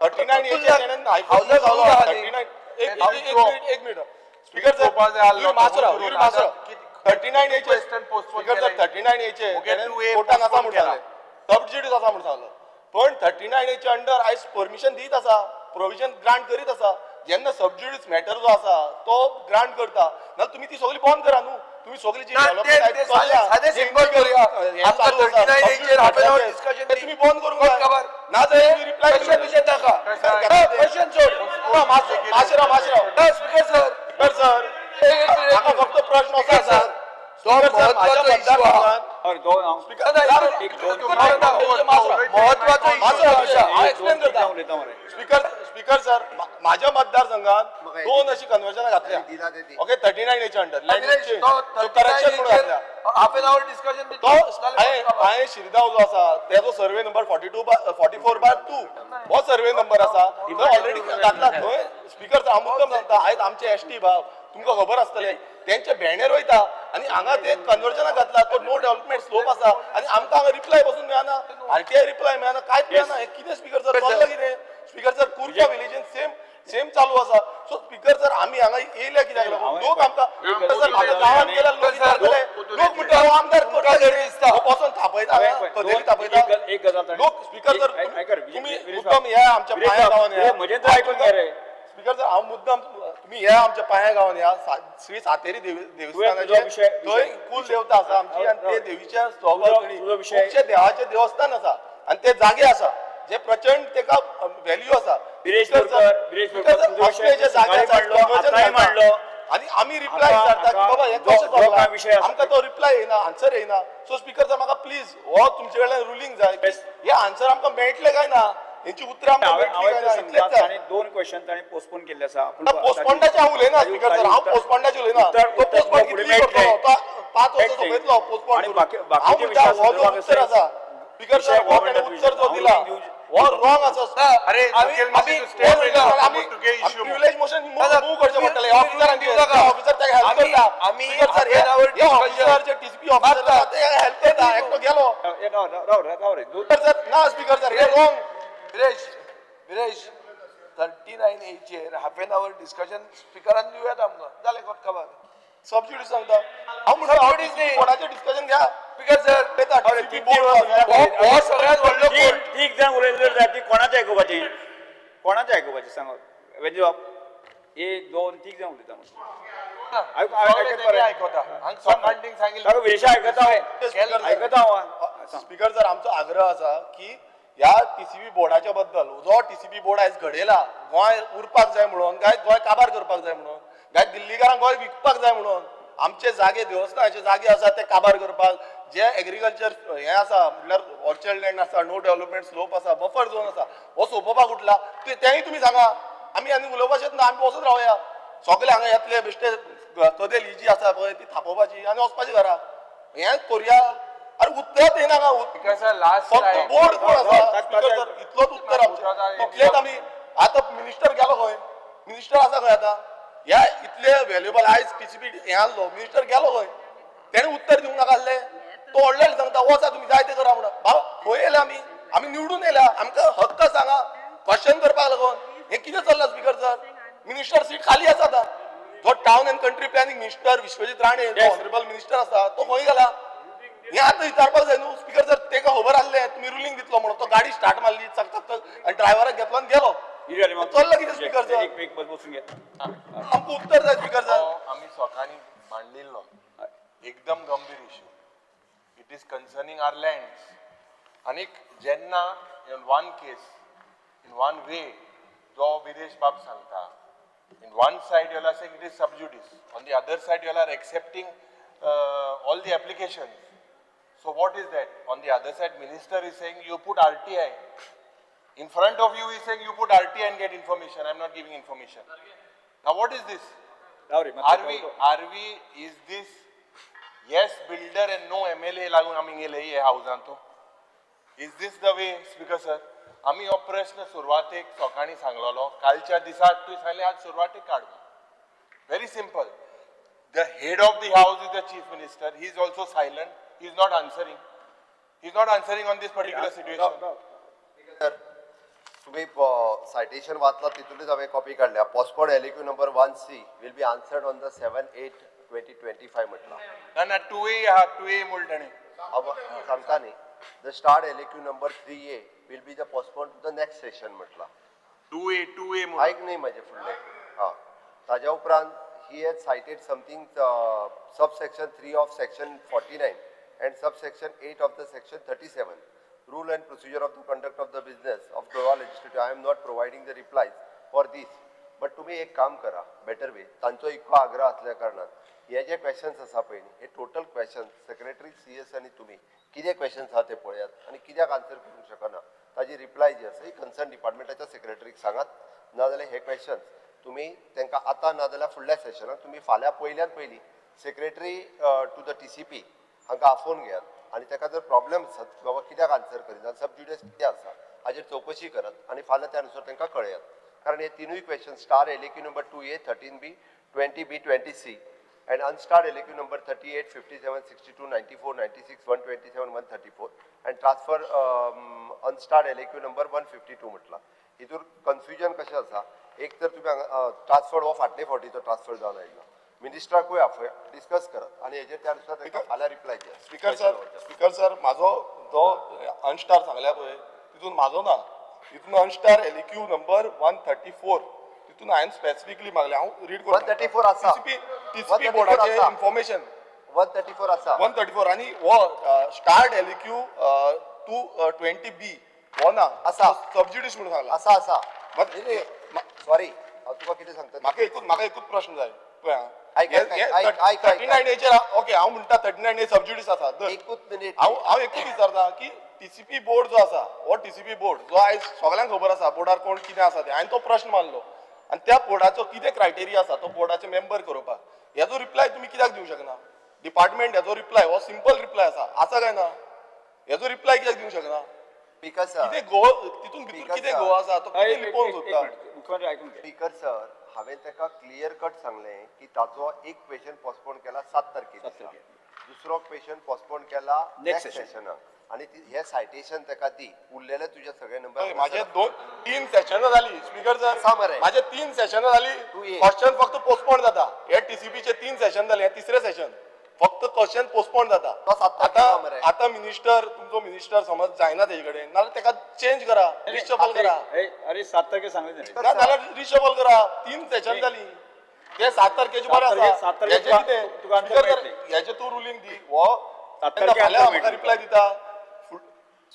39 हेचेर तेणें हायकोर्टान
हावजान
जालो
रूल आहा
39. एक एक मिनिट, एक मिनिट स्पीकर सर,
पळोवपाक जाय आसलो,
युरी मासरो,
कबूल
युरी
करून
मासरो.
आतां कित-
39 हेचेर
question postpone
speaker sir,
केलें.
39 हेचेर
मुगे
तेणें
2A
कोर्टान आसा
postpone
म्हूण सांगलें, सबज्युडीस आसा म्हूण सांगलो, पण 39 हेच्या अंडर आयज परमिशन दीत आसा, प्रोविजन ग्रांट करीत आसा. जेन्ना सबज्युडीस मॅटर जो आसा तो ग्रांट करता, नाल्यार तुमी ती सगळी बंद करा न्हू. तुमी सगळी जी
ना, ते-
डेव्हलपमेंट
ते साधे- साधे simple करूया. आमकां 39 हेचेर half an hour discussion
तुम्ही बंद करूंक
कोण
जाय.
खबर?
ना जाल्यार तुम्ही रिप्लाय
क्वेश्चन बिशन नाका. क्वेश्चन सोड.
माशे राव, माशे राव.
ना, स्पीकर सर,
स्पीकर सर,
एक मिनिट.
म्हाका फक्त प्रश्न असो
स्पीकर
आसा
सर, तो
स्पीकर सर, माझ्या
महत्वाचो इश्यू आहा.
मतदारसंघात
हय, दोन हांव
स्पीकर
ना,
सर,
एक दोन
महत्वाचो इश्यू आसा.
हांव एक्सप्लेन
दोन
करता.
उलयता मरे.
स्पीकर सर, माझ्या मतदारसंघात
म्हाका
दोन अशी कन्वर्जनां घातल्या.
दिला ते दी.
ओके, 39 हेच्या अंडर
अखिलेश, तो
करेक्शन म्हणून घातल्या.
हाफ एन our discussion
तो हांवें शिरदाव जो आसा तेजो सर्वे नंबर 42 44/2 हो सर्वे नंबर आसा, थंय ऑलरेडी घातला. थंय स्पीकर हांव मुद्दम सांगता, आयज आमचे एसटी भाव तुमकां खबर आसतलें तेंचे बॅनर वयता आनी हांगा ते कन्वर्जनाक घातला, तो नो डेव्हलपमेंट स्लोप आसा आनी आमकां हांगा रिप्लाय पसून मेळना, आरटीआय रिप्लाय मेळना, कांयच मेळना. हें कितें स्पीकर सर चल्लां कितें? स्पीकर सर, कुर्जा विलेजीन सेम सेम चालू आसा. सो स्पीकर सर, आमी हांगा येयल्या कित्याक लागून? लोक आमकां सर, म्हाका गांवांत गेल्यार लोक विचारतले, लोक म्हणटा हो आमदार
तुमकां जर दिसता.
हो बसून थापयता हांगा, कदेली थापयता.
एक गजाल ताणें-
लोक स्पीकर सर,
एक- ऐक रे,
तुमी
विरेश
मुद्दम या आमच्या
विरेश
पांया
बाब,
गांवान या.
म्हजें तर आयकून घे रे.
स्पीकर सर, हांव मुद्दम तुमी या आमच्या पांया गांवान या, श्री सातेरी
तुजो
देवस्थानाचे
विशय-
थंय
विशय-
कुल देवता आसा आमची आनी ते देवीच्या
तुजो विशय-
खुबशे देवाचे देवस्थान आसा आनी ते जागे आसा जे प्रचंड तेका व्हॅल्यू आसा.
Viresh
speaker sir,
Borkar, Viresh
speaker
Borkar,
sir,
तुजो विशय
असले जे जागे
सकाळी
आसा,
मांडलो,
conversion
आतांय
जाता.
मांडलो.
आनी आमी रिप्लाय
आतां-
विचारता की
आतां
बाबा हें
जो-
कशें
जो काय
चल्लां?
विशय आसा-
आमकां तो रिप्लाय येयना, आन्सर येयना. सो स्पीकर सर, म्हाका प्लीज हो तुमचे कडल्यान रुलींग जाय,
Yes.
हे आन्सर आमकां मेळटलें काय ना?
हेंची उतरां आमकां
हांवें
मेळटली काय
हांवें
ना
सांगता
इतलेंच जाय.
तांणी दोन क्वेश्चन तांणी पोस्टपोन केल्ले आसा. पूण
पोस्टपोंडाचे हांव उलयना स्पीकर सर, हांव पोस्टपोंडाचे उलयना.
उत्तर-
तो पोस्टपोन
फुडें
कितली
मेळटलें.
करतलो, तो 5 वर्सां
मेळटलें.
सोंपयतलो पोस्टपोन
आणि
करून.
बाकीचे
हांव म्हणटा
विशया
हो जो
संदर्भात
उत्तर आसा स्पीकर सर,
विशय
हो ताणें
गव्हर्नमेंट
उत्तर जो
विशय.
दिला
हांव दिवचे-
हो रॉंग आसा.
अरे, मुखेल मंत्री
प्रिविलेज मोशन मूव करचें पडटलें ऑफिसरांचे, ऑफिसर ताका हेल्प करता. स्पीकर सर, हे ऑफिसर जे टीसीपी ऑफिसर आसा ते हेल्प करता, एकटो गेलो.
ए, राव राव राव राव रे दोन
स्पीकर सर ना, स्पीकर सर हे रॉंग.
विरेश, विरेश, 39 एचेर हाफ एन our discussion स्पिकरान दिवयात आमकां, जालें कोत खबर.
सबसिडी सांगता हांव म्हणटा, हांव
Subsidies न्ही.
बोर्डाचें डिस्कशन घ्या.
स्पीकर सर,
येता
अरे,
TCP board आसा.
हो सगळ्यात व्हडलो
तीग
कोर्ट.
तीग जाण उलयले जाल्यार ती कोणाचें आयकुपाचें, कोणाचें आयकुपाचें सांग वेंजी बाब. एक दोन तीग जाण उलयता
आयकता हांगा सांगिल्लें.
विशय आयकता हांव, आयकता हांव. सांग.
स्पीकर सर, आमचो आग्रह आसा की ह्या टीसीपी बोर्डाच्या बद्दल, जो टीसीपी बोर्ड आयज घडयला गोंय उरपाक जाय म्हणून, काय गोंय काबार करपाक जाय म्हणून, काय दिल्लीकारांक गोंय विकपाक जाय म्हणून, आमचे जागे देवस्थानाचे जागे आसा ते काबार करपाक, जे एग्रीकल्चर हें आसा म्हटल्यार ऑर्चर्ड लँड आसा, नो डेव्हलपमेंट स्लोप आसा, बफर झोन आसा, हो सोंपोवपाक उठला तेंय तुमी सांगा. आमी आनी उलोवपाचेच ना, आमी वचत रावया. सगळे हांगा येतले बेश्टे कदेल ही जी आसा पळय ती थापोवपाची आनी वचपाची घरा, हें करुया. अरे उत्तर येना का?
स्पीकर सर, लास्ट
फक्त बोर्ड कोण आसा
ताक-
स्पीकर सर, इतलोच उत्तर आमचें, इतलेच. आमी आतां मिनिस्टर गेलो खंय, मिनिस्टर आसा खंय आतां? ह्या इतले व्हॅल्युएबल आयज टीसीपी हें आहलो, मिनिस्टर गेलो खंय? तेणें उत्तर दिवंक नाका आहलें? तो व्हडले सांगता वचा तुमी जाय तें करा म्हणून. बाबा खंय येयल्या आमी? आमी निवडून येयल्या, आमकां हक्क सांगा क्वेश्चन करपाक लागून. हें कितें चल्लां स्पीकर सर? मिनिस्टर सीट खाली आसा आतां. जो town and country planning minister Vishwajit Rane, जो ऑनरेबल मिनिस्टर आसा, तो खंय गेला हें आतां विचारपाक जाय न्हू स्पीकर सर. तेका खबर आहलें तुमी रुलींग दितलो म्हणून, तो गाडी स्टार्ट मारली चक चक चक आनी ड्रायव्हराक घेतलो आनी गेलो.
कितें जालें मागीर?
चल्लां कितें स्पीकर सर?
एक एक बसून घे.
आमकां उत्तर जाय स्पीकर सर.
आमी लोकांनी मांडिल्लो एकदम गंभीर issue. It is concerning our land. आनीक जेन्ना in one case, in one way जो विरेश बाब सांगता, in one side you are saying it is sub judice, on the other side you are accepting all the application. So what is that? On the other side, minister is saying you put RTI. In front of you is saying you put RTI and get information. I am not giving information. Now what is this?
राव रे.
Are we, is this yes builder and no MLA लागून आमी गेले हे हावजान तो? Is this the way, speaker sir? आमी हो प्रश्न सुरवातेक लोकांनी सांगलेलो, कालच्या दिसाक तुवें सांगलें आज सुरवातेक काड. Very simple. The head of the house is the chief minister. He is also silent. He is not answering. He is not answering on this particular situation.
Sir, तुम्ही सायटेशन वाचला तितूनच हांवें कॉपी काडल्या. Postpone LAQ number 1C will be answered on the 7/8/2025 म्हटलां.
ना ना, 2A आहा, 2A म्हणलें ताणें.
हांव सांगता न्ही, the starred LAQ number 3A will be the postpone to the next session म्हटलां.
2A, 2A म्हणून.
ऐक न्ही म्हजें फुडलें. हां, ताज्या उपरांत he has cited something sub section 3 of section 49 and sub section 8 of the section 37 rule and procedure of the conduct of the business of Goa legislative. I am not providing the replies for this, but तुम्ही एक काम करा, better way, तांचो इतको आग्रह असल्या कारणान हे जे क्वेश्चन्स आसा पळय न्ही, हे टोटल क्वेश्चन्स सेक्रेटरी CS आनी तुमी कितें क्वेश्चन्स आहा ते पळयात आनी कित्याक आन्सर करूंक शकना ताजी रिप्लाय जी आसा ही कन्सर्न डिपार्टमेंटाच्या सेक्रेटरीक सांगात. नाजाल्यार हे क्वेश्चन्स तुमी तांकां आतां नाजाल्यार फुडल्या सेशनाक तुमी फाल्यां पयल्यान पयलीं secretary to the TCP हांकां आफोवन घेयात आनी ताका जर प्रॉब्लम आसात बाबा कित्याक आन्सर करिना, सब ज्युडिस कितें आसा हाजेर चवकशी करात आनी फाल्यां त्या अनुसार तांकां कळयात. कारण हे तिनूय question star LAQ number 2A, 13B, 20B, 20C and unstarred LAQ number 38, 57, 62, 94, 96, 127, 134 and transfer unstarred LAQ number 152 म्हटलां. हितूर confusion कशें आसा, एक तर तुमी हांगा ट्रान्सफर हो फाटले फावटीचो ट्रान्सफर जावन आयिल्लो, मिनिस्टराकूय आफया, डिस्कस करात आनी हेजेर त्या नुसार तांकां फाल्यां रिप्लाय दियात.
स्पीकर सर, स्पीकर सर, म्हाजो जो अनस्टार सांगल्या पळय तितून म्हाजो ना, तितून unstarred LAQ number 134 तितून हांवें स्पेसिफिकली मागलें, हांव रीड करता.
134 आसा.
टीसीपी
134
बोर्डाचें
आसा.
इन्फॉर्मेशन
134 आसा.
134 आनी हो स्टार्ड LAQ 220B हो ना.
आसा.
सबज्युडीस म्हणून सांगला.
आसा आसा. सॉरी, हांव तुका कितें सांगता,
म्हाका एकूच प्रश्न जाय पळय.
आयक, आयक, आयक, आयक, आयक.
39 एचेर, ओके, हांव म्हणटा 39 ए सबज्युडीस आसा.
एकूच मिनीट.
हांव एकूच विचारता की टीसीपी बोर्ड जो आसा, हो टीसीपी बोर्ड जो आयज सगळ्यांक खबर आसा बोर्डार कोण कितें आसा तें, हांवें तो प्रश्न मांडलो आनी त्या बोर्डाचो कितें क्रायटेरिया आसा तो बोर्डाचे मेंबर करपाक, हेजो रिप्लाय तुमी कित्याक दिवंक शकना? डिपार्टमेंट हेजो रिप्लाय हो सिंपल रिप्लाय आसा, आसा काय ना? हेजो रिप्लाय कित्याक दिवंक शकना?
स्पीकर सर,
कितें गो तितून भितर कितें गो आसा तो कितें लिपोवंक सोदता?
मुख्यमंत्री आयकून घे.
स्पीकर सर, हांवें ताका क्लियर कट सांगलें की ताचो एक क्वेश्चन पोस्टपोन केला 7 तारखे दिसा, दुसरो क्वेश्चन पोस्टपोन केला नेक्स्ट सेशनाक, आनी हे सायटेशन ताका दी, उरलेले तुजे सगळे नंबर.
माझे 2-3 सेशनां जाली स्पीकर सर, माझे 3 सेशनां जाली, क्वेश्चन फक्त पोस्टपोन जाता. हे टीसीपीचे 3 सेशन जाले, हे तिसरे सेशन फक्त क्वेश्चन पोस्टपोन जाता. आतां आतां मिनिस्टर, तुमचो मिनिस्टर समज जायना तेजे कडेन, नाजाल्यार ताका चेंज करा, रिशफल करा.
अरे 7 तारखे सांगले,
नाजाल्यार रिशफल करा. 3 सेशन जाली, ते 7 तारखेचे बरें आसा. कितें हेजे तूं रुलींग दी, हो फाल्यां आमकां रिप्लाय दिता,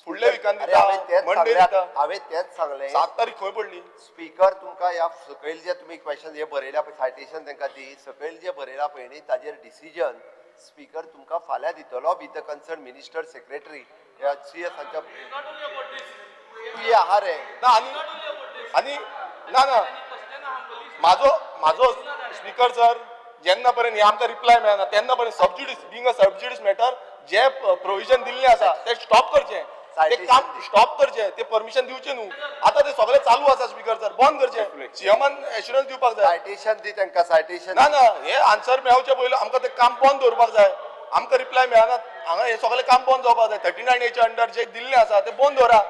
फुडल्या विकान दिता, मंडे दिता.
हांवें तेच सांगलें.
7 तारीख खंय पडली?
स्पीकर, तुमकां ह्या सकयल जे तुमी क्वेश्चन हे बरयल्या पळय, सायटेशन तांकां दी, सकयल जे बरयला पळय न्ही ताजेर डिसिजन स्पीकर तुमकां फाल्यां दितलो with the concern minister, secretary, CS हांच्या. तूं आहा रे
ना. आनी आनी ना ना म्हाजो म्हाजो स्पीकर सर, जेन्ना पर्यंत हे आमकां रिप्लाय मेळना तेन्ना पर्यंत sub judice, being a sub judice matter, J provision दिल्लें आसा तें स्टॉप करचें, ते काम स्टॉप करचें, ते परमिशन दिवचें न्हू. आतां ते सगळें चालू आसा स्पीकर सर, बंद करचें. सीएमान एश्युरन्स दिवपाक जाय.
सायटेशन दी तांकां, सायटेशन.
ना ना, हे आन्सर मेळचे पयलीं आमकां तें काम बंद दवरपाक जाय. आमकां रिप्लाय मेळना, हांगा हें सगळें काम बंद जावपाक जाय. 39 एच्या अंडर जे दिल्लें आसा तें बंद दवरा.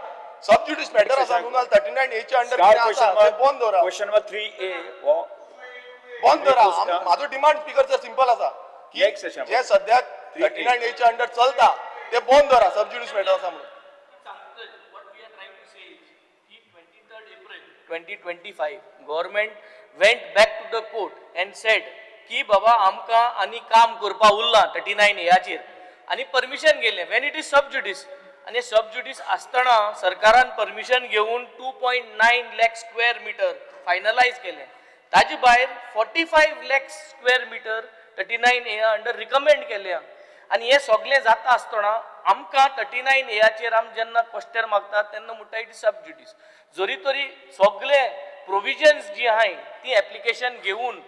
सबज्युडीस मॅटर आसा न्हू, 39 एच्या अंडर कितें आसा तें बंद दवरा.
क्वेश्चन नंबर 3A हो
बंद दवरा. म्हाजो डिमांड स्पीकर सर सिंपल आसा की जे सद्याक 39 एच्या अंडर चलता ते बंद दवरा, सबज्युडीस मॅटर आसा म्हणून.
2025 government went back to the court and said की बाबा आमकां आनी काम करपा उरलां 39 एयाचेर आनी परमिशन गेलें. When it is sub judice, आनी सब ज्युडीस आसतना सरकारान परमिशन घेवन 2.9 lakh square metre finalise केलें. ताजे भायर 45 lakh square metre 39 A under recommend केलें. आनी हें सगळें जाता आसतना आमकां 39 एयाचेर आमी जेन्ना क्वेश्चन मागतात तेन्ना म्हणटा it is सब ज्युडीस. जरी तरी सगळे प्रोविजन्स जी आहाय ती एप्लिकेशन घेवन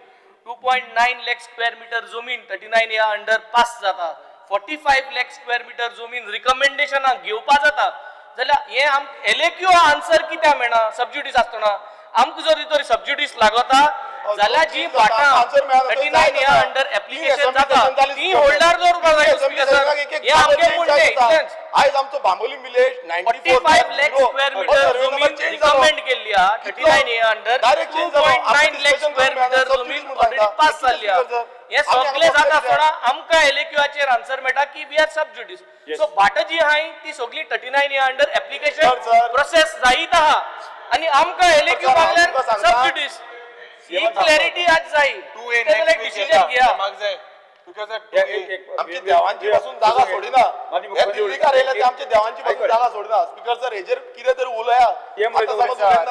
2.9 लॅक स्क्वेअर मिटर जमीन 39 ए अंडर पास जाता, 45 लॅक स्क्वेअर मिटर जमीन रिकमेंडेशनाक घेवपा जाता, जाल्यार हें आम एलएक्यू आन्सर कित्याक मेळना सब ज्युडीस आसतना? आमकां जरी तरी सब ज्युडीस लागता जाल्यार जी भाटां 39 ए अंडर एप्लिकेशन जाता ती होल्डार दवरपाक जाय स्पीकर सर. हें आमगें म्हणणें इतलेंच.
आयज आमचो Bambolim village
45 lakh square metre जमीन रिकमेंड केल्ली आहा 39 A under, 2.9 lakh square metre जमीन ऑलरेडी पास जाल्ली आहा. हें सगळें जाता आसतना आमकां एलएक्यूचेर आन्सर मेळटा की we are sub judice. So भाटां जी आहाय ती सगळी 39 ए अंडर एप्लिकेशन प्रोसेस जायत आहा आनी आमकां एलएक्यू मागल्यार सब ज्युडीस. ही क्लॅरिटी आज जाय. डिसिजन घेया.
आमची देवांची पासून जागा सोडिना, हे दिल्लीकार येयले ते आमच्या देवांची पासून जागा सोडिना. स्पीकर सर, हेजेर कितें तरी उलया.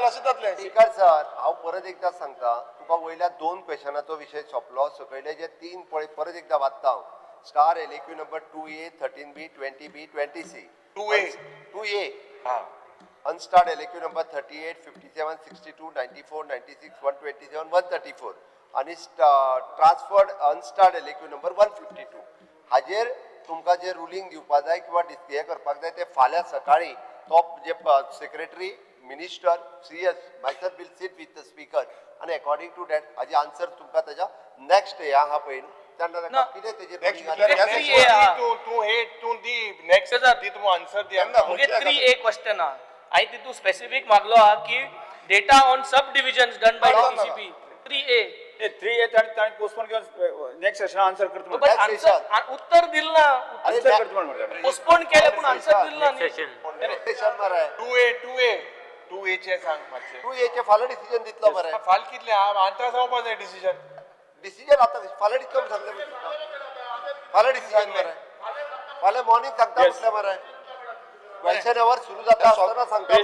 अशें जातलें.
स्पीकर सर, हांव परत एकदां सांगता तुका, वयल्या 2 क्वेश्चनाचो विशय सोंपलो, सकयले जे 3 पळय परत एकदां वाचता हांव. Star LAQ number 2A, 13B, 20B, 20C.
2A
2A unstarred LAQ number 38, 57, 62, 94, 96, 127, 134 आनी ट्रान्सफर्ड अनस्टार्ड LAQ number 152. हाजेर तुमकां जे रुलींग दिवपा जाय किंवा हें करपाक जाय ते फाल्यां सकाळीं तो जे secretary, minister, CS, myself will sit with the speaker आनी अकॉर्डिंग टू that हाजे आन्सर तुमकां ताज्या नेक्स्ट हे आहा पळय तेन्ना ताका कितें तेजेर
तूं एट तूं दी नेक्स्ट दी, तूं आन्सर दी.
मुगे 3A question आहा, हांवें तितून स्पेसिफीक मागलो आहा की data on sub divisions done by DTCP 3A.
3A ताणें पोस्टपोन घेवन नेक्स्ट सेशन आन्सर करता.
बट आन्सर उत्तर दिल ना,
आन्सर करता म्हणून
पोस्टपोन केलें पूण आन्सर दिल ना.
2A 2A 2A चे सांग मातशें.
2A चे फाल्यां डिसिजन दितलो मरे.
फाल कितले आतां जावपा जाय डिसिजन.
डिसिजन आतां फाल्यां दितलो म्हूण सांगलें, फाल्यां डिसिजन मरे, फाल्यां मॉर्निंग सांगता म्हटलें मरे. क्वेश्चन our सुरू जाता आसतना सांगता.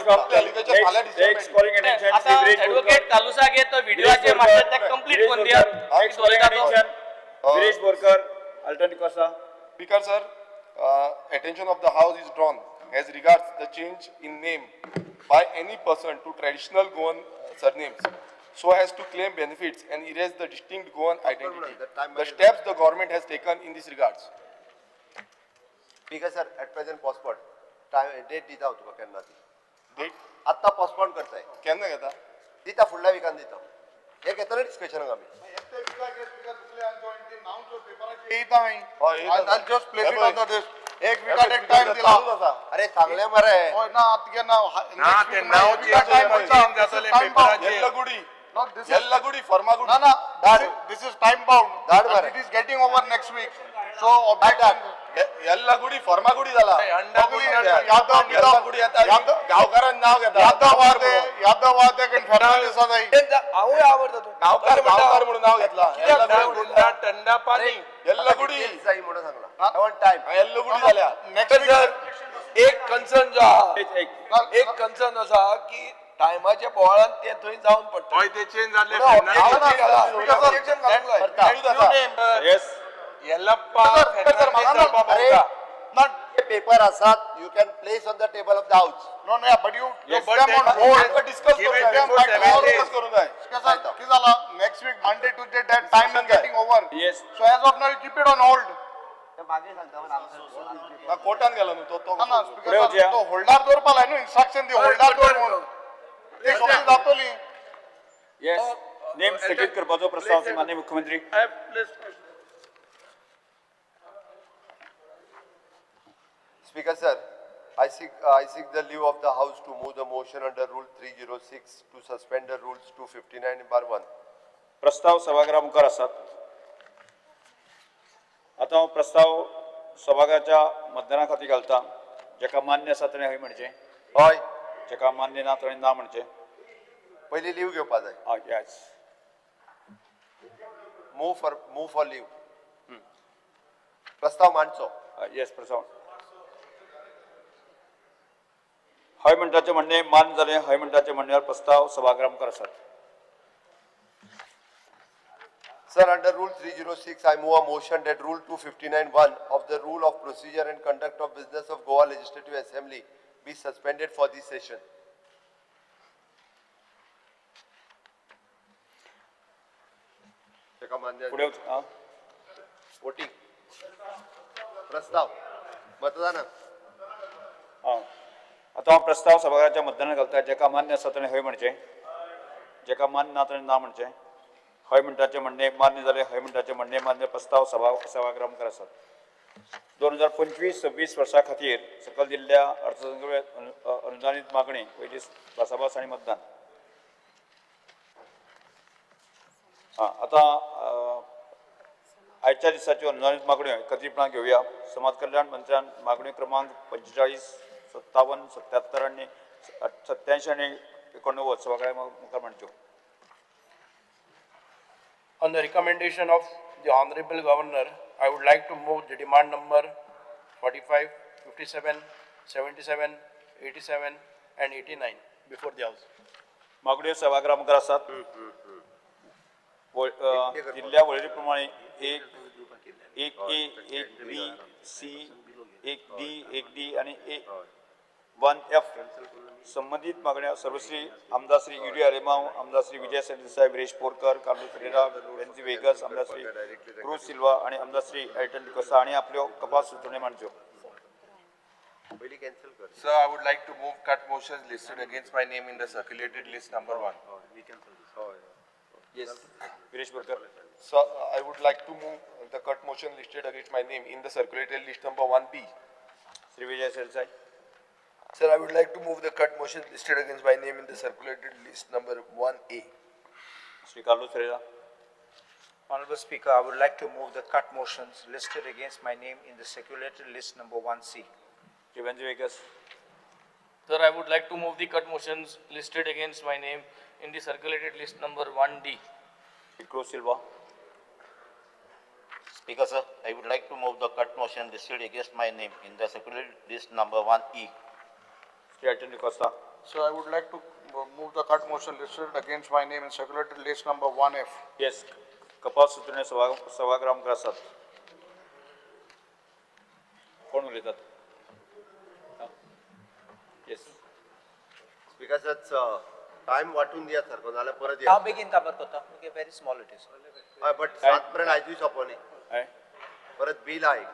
एडवोकेट कालुसा तो व्हिडिओचे मातशें ते कंप्लीट करून दिया.
Viresh Borkar, alternate Costa.
Speaker sir, attention of the house is drawn
as regards the change in name by any person to traditional Goan surnames so as to claim benefits and erase the distinct Goan identity. The steps the government has taken in this regards.
Speaker sir, at present postpone. Time date दिता हांव तुका केन्ना ती.
Date?
आत्तां postpone करताय.
केन्ना घेता?
दिता फुडल्या विकान दिता. हे घेतले डिस्कशनाक आमी.
Just place it on the desk. एक विकाट एक टाइम दिला.
अरे सांगले मरे.
हय ना आतां कितें ना.
ना ते नाव चेंज जातलें पेपराचेर. येल्लगुडी. येल्लगुडी फर्मागुडी.
ना ना, this is time bound.
धाड मरे.
It is getting over next week. So objection.
Yellagudi Farmagudi जाला.
यादव
गांवकारान नाव घेता.
यादव वादे, यादव वादे फॅमिली आसा जाय.
हांवूय आवडटा तूं.
गांवकार गांवकार म्हणून नाव घेतला.
टंडा पाणी
येल्लगुडी
जाई म्हणून सांगला. I want time.
Yellagudi जाल्या.
नेक्स्ट वीक
सर एक कन्सर्न जो आहा,
एक
एक कन्सर्न आसा की टायमाच्या बोवाळान ते थंय जावन पडटा.
हय ते चेंज जाल्ले.
येस
येल्लप्पा
पेपर आसात, you can place on the table of the house.
No no, but you
Yes.
Put them on hold.
Discuss करूंक जाय.
कितें जाला next week Monday Tuesday that time is getting over.
Yes.
So as of now you keep it on hold.
मागे सांगता
ना कोर्टान गेलो न्हू तो.
ना ना
फुडें
स्पीकर
वचया.
तो होल्डार दवरपा लाय न्हू, इन्स्ट्रक्शन दी होल्डार दवर म्हणून. ते सगळी जातली.
येस, नेम स्थगीत करपाचो प्रस्ताव आसा माननीय मुख्यमंत्री.
Speaker sir, I seek the leave of the house to move the motion under Rule 306 to suspend the rules 259/1.
प्रस्ताव सभागृहा मुखार आसात. आतां हांव प्रस्ताव सभाघराच्या मतदाना खातीर घालता. जेका मान्य आसा ताणें हय म्हणचें,
हय.
जेका मान्य ना ताणें ना म्हणचें.
पयलीं लीव घेवपा जाय.
हय, yes.
Move for leave. प्रस्ताव मांडचो.
येस, प्रस्ताव. हय म्हणटाचें म्हणणें मान्य जालें. हय म्हणटाचें म्हणण्यार प्रस्ताव सभागृहा मुखार आसात.
Sir, under Rule 306, I move a motion that Rule 259(1) of the Rule of Procedure and Conduct of Business of Goa Legislative Assembly be suspended for this session.
फुडें
वोटिंग. प्रस्ताव मतदान.
आतां हांव प्रस्ताव सभाघराच्या मतदानाक घालता. जेका मान्य आसा ताणें हय म्हणचें, जेका मान्य ना ताणें ना म्हणचें. हय म्हणटाचें म्हणणें मान्य जालें. हय म्हणटाचें म्हणणें मान्य. प्रस्ताव सभागृहा मुखार आसात. 2025-26 वर्सा खातीर सकयल दिल्ल्या अर्थसंकल्प अनुदानीत मागणी पयली भासाभास आनी मतदान. आतां आयच्या दिसाच्यो अनुदानीत मागण्यो एकत्रीपणान घेवया. समाज कल्याण मंत्र्यान मागण्यो क्रमांक 45, 57, 77 आनी 87 आनी 89 सभाघरा मुखार मांडच्यो.
On the recommendation of the Honorable Governor, I would like to move the demand number 45, 57, 77, 87 and 89 before the House.
मागण्यो सभागृहा मुखार आसात. दिल्ल्या वळेरी प्रमाणे 1, 1A, 1B, C, 1D, 1D आनी 1F संबंदीत मागण्या सर्वश्री आमदार श्री युरी आलेमाव, आमदार श्री विजय सरदेसाय, विरेश बोरकर, कार्लुस फेरेरा, वेन्झी वेगस, आमदार श्री क्रूज सिल्वा आनी आमदार श्री एल्टन डिकोस्ता हांणी आपल्यो कपास सुचोवण्यो मांडच्यो.
Sir, I would like to move cut motions listed against my name in the circulated list number 1.
Yes, Viresh Borkar.
So I would like to move the cut motion listed against my name in the circulated list number 1B.
Shri Vijay Sardesai.
Sir, I would like to move the cut motion listed against my name in the circulated list number 1A.
Shri Carlos Ferreira.
Honorable Speaker, I would like to move the cut motions listed against my name in the circulated list number 1C.
Shri Venzy Viegas.
Sir, I would like to move the cut motions listed against my name in the circulated list number 1D.
Shri Cruz Silva.
Speaker, sir, I would like to move the cut motion listed against my name in the circulated list number 1E.
Shri Elton D'Costa.
So I would like to move the cut motion listed against my name in circulated list number 1F.
Yes, कपास सुचोवण्यो सभागृहा मुखार आसात. कोण उलयतात?
Because time वांटून दियात सारको नाल्यार परत या.
हांव बेगीन काबार करता, okay, very small it is.
हय, बट 7 पर्यंत आयजूय सोंपो न्ही.
हय.
परत बील आहा एक.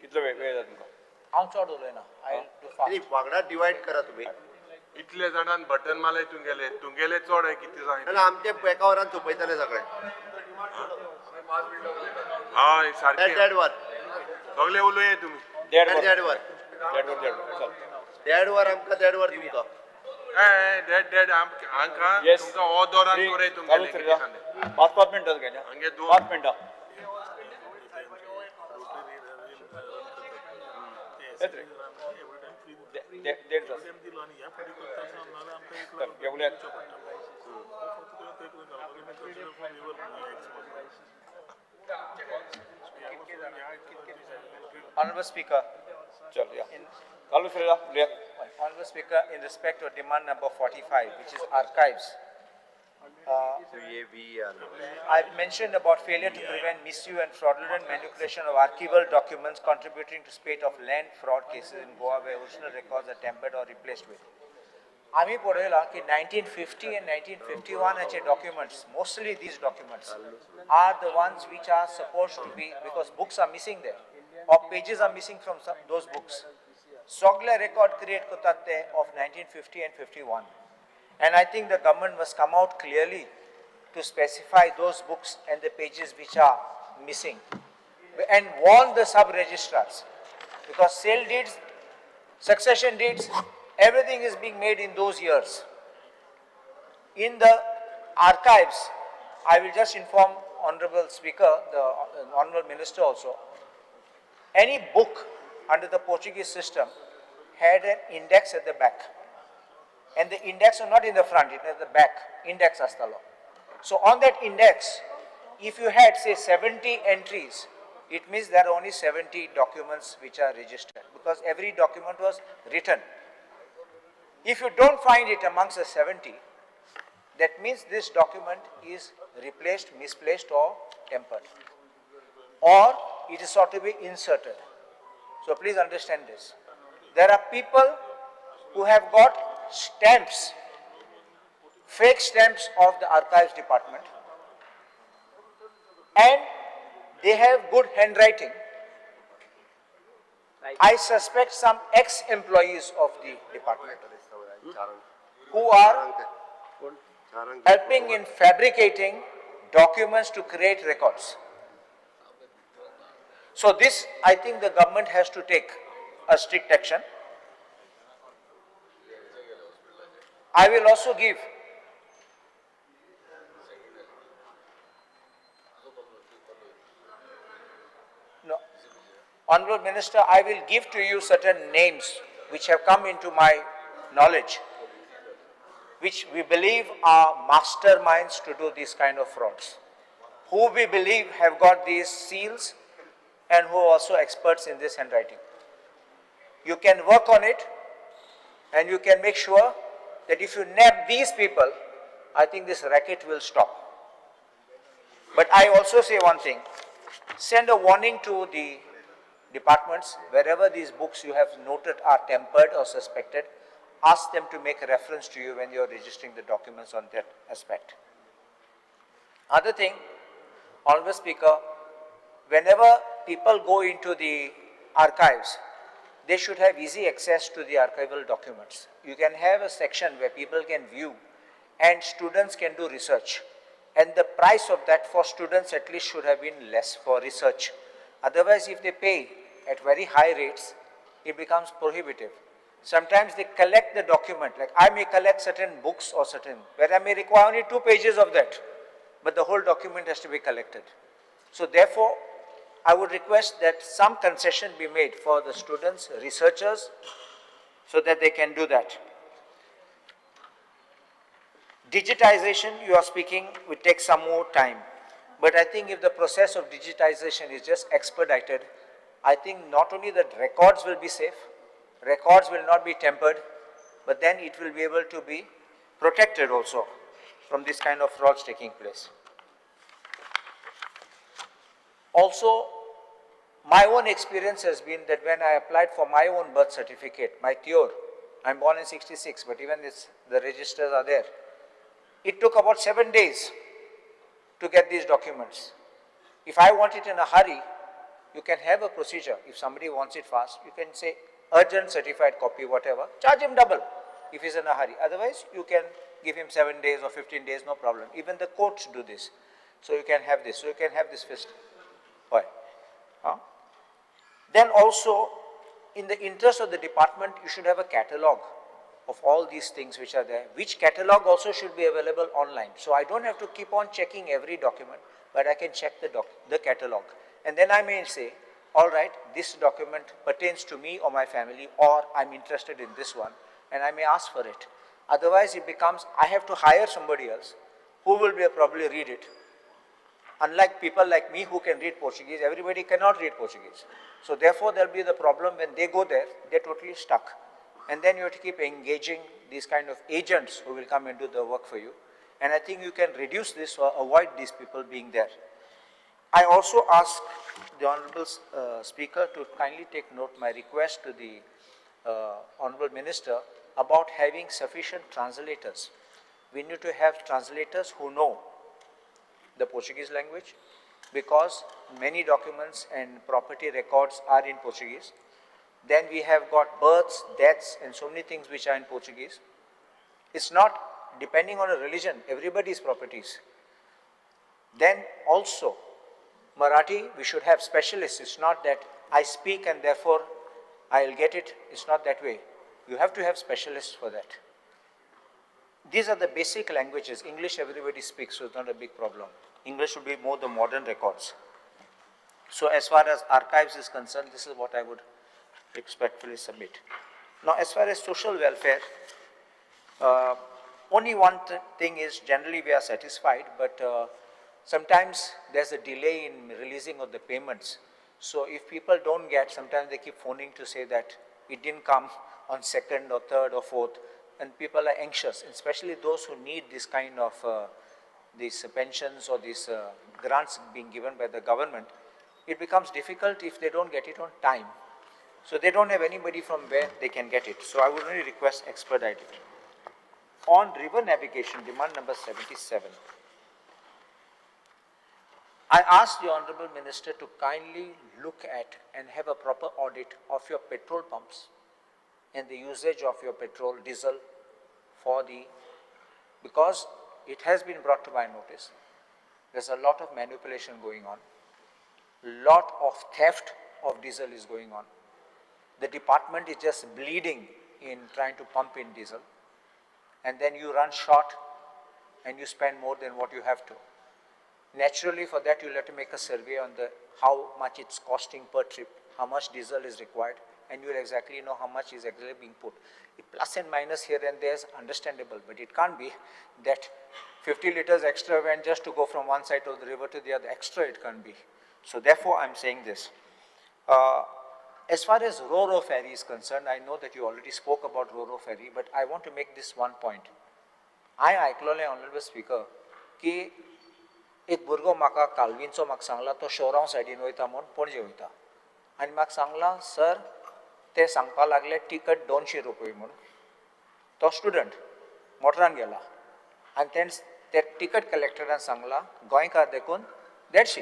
कितलो वेळ वेळ जाता तुमकां?
हांव चड उलयना, I do fast.
न्ही, वांगडा डिवायड करा तुमी.
इतले जाणान बटन मारले तुमगेले, तुमगेले चड आहे कितें सांग.
नाल्यार आमचे एका वरान सोंपयतले सगळे.
हय सारकें.
देड वर.
सगळे उलये तुमी.
देड वर.
देड वर.
देड वर, देड वर, चल.
देड वर आमकां, देड वर तुमकां.
देड देड आमकां.
Yes.
तुमकां हो दौरान कोरे तुमगेले कितें सांगले.
5 5 मिनटां घेया.
हांगे दोन.
5 मिनटां. येत रे. देड तास. चल, घेवया.
Honorable Speaker.
चल या. Carlos Ferreira उलयात.
Honorable Speaker, in respect of demand number 45, which is archives, I mentioned about failure to prevent misuse and fraudulent manipulation of archival documents contributing to spate of land fraud cases in Goa where original records are tampered or replaced with. आमी पळयलां की 1950 and 1951 हाचे documents, mostly these documents are the ones which are supposed to be, because books are missing there or pages are missing from some, those books. सगळे record create करतात ते of 1950 and 51. And I think the government must come out clearly to specify those books and the pages which are missing and warn the sub-registrars, because sale deeds, succession deeds, everything is being made in those years. In the archives, I will just inform Honorable Speaker, the Honorable Minister also, any book under the Portuguese system had an index at the back. And the index was not in the front, it was at the back, index astalo. So on that index, if you had say 70 entries, it means there are only 70 documents which are registered, because every document was written. If you don't find it amongst the 70, that means this document is replaced, misplaced or tampered, or it is sought to be inserted. So please understand this. There are people who have got stamps, fake stamps of the archives department, and they have good handwriting. I suspect some ex-employees of the department who are helping in fabricating documents to create records. So this, I think the government has to take a strict action. I will also give no, Honorable Minister, I will give to you certain names which have come into my knowledge, which we believe are masterminds to do these kind of frauds, who we believe have got these seals and who are also experts in this handwriting. You can work on it and you can make sure that if you nab these people, I think this racket will stop. But I also say one thing, send a warning to the departments, wherever these books you have noted are tampered or suspected, ask them to make reference to you when you are registering the documents on that aspect. Other thing, Honorable Speaker, whenever people go into the archives, they should have easy access to the archival documents. You can have a section where people can view and students can do research. And the price of that for students at least should have been less for research. Otherwise, if they pay at very high rates, it becomes prohibitive. Sometimes they collect the document, like I may collect certain books or certain, where I may require only 2 pages of that, but the whole document has to be collected. So therefore, I would request that some concession be made for the students, researchers, so that they can do that. Digitization, you are speaking, will take some more time. But I think if the process of digitization is just expedited, I think not only that records will be safe, records will not be tampered, but then it will be able to be protected also from this kind of frauds taking place. Also, my own experience has been that when I applied for my own birth certificate, my TIOR, I am born in 66, but even this, the registers are there. It took about 7 days to get these documents. If I want it in a hurry, you can have a procedure. If somebody wants it fast, you can say urgent certified copy, whatever, charge him double if he's in a hurry. Otherwise, you can give him 7 days or 15 days, no problem. Even the courts do this. So you can have this. So you can have this fist. Why? Huh? Then also, in the interest of the department, you should have a catalog of all these things which are there, which catalog also should be available online. So I don't have to keep on checking every document, but I can check the catalog. And then I may say, all right, this document pertains to me or my family, or I'm interested in this one, and I may ask for it. Otherwise, it becomes, I have to hire somebody else who will be probably read it. Unlike people like me who can read Portuguese, everybody cannot read Portuguese. So therefore, there will be the problem when they go there, they're totally stuck. And then you have to keep engaging these kind of agents who will come and do the work for you. And I think you can reduce this or avoid these people being there. I also ask the Honorable Speaker to kindly take note my request to the Honorable Minister about having sufficient translators. We need to have translators who know the Portuguese language, because many documents and property records are in Portuguese. Then we have got births, deaths, and so many things which are in Portuguese. It's not depending on a religion, everybody's properties. Then also, Marathi, we should have specialists. It's not that I speak and therefore I'll get it. It's not that way. You have to have specialists for that. These are the basic languages. English everybody speaks, so it's not a big problem. English would be more the modern records. So as far as archives is concerned, this is what I would respectfully submit. Now, as far as social welfare, only one thing is generally we are satisfied, but sometimes there's a delay in releasing of the payments. So if people don't get, sometimes they keep phoning to say that it didn't come on 2nd or 3rd or 4th, and people are anxious, especially those who need this kind of these pensions or these grants being given by the government. It becomes difficult if they don't get it on time. So they don't have anybody from where they can get it. So I would only request expedite it. On river navigation, demand number 77. I asked the Honorable Minister to kindly look at and have a proper audit of your petrol pumps and the usage of your petrol, diesel for the, because it has been brought to my notice, there's a lot of manipulation going on, lot of theft of diesel is going on. The department is just bleeding in trying to pump in diesel, and then you run short and you spend more than what you have to. Naturally, for that you'll have to make a survey on the how much it's costing per trip, how much diesel is required, and you'll exactly know how much is exactly being put. Plus and minus here and there is understandable, but it can't be that 50 liters extra went just to go from one side of the river to the other. Extra it can't be. So therefore, I'm saying this. As far as Ro-Ro ferry is concerned, I know that you already spoke about Ro-Ro ferry, but I want to make this one point. I आयकलोलें Honorable Speaker की एक भुरगो म्हाका कालवींचो म्हाका सांगला तो शोरांव सायडीन वयता म्हूण पणजे वयता आनी म्हाका सांगलां सर ते सांगपा लागले टिकट 200 रुपये म्हूण. तो स्टुडंट मोटरान गेला आनी तेणें ते टिकट कलेक्टरान सांगलां गोंयकार देखून 150.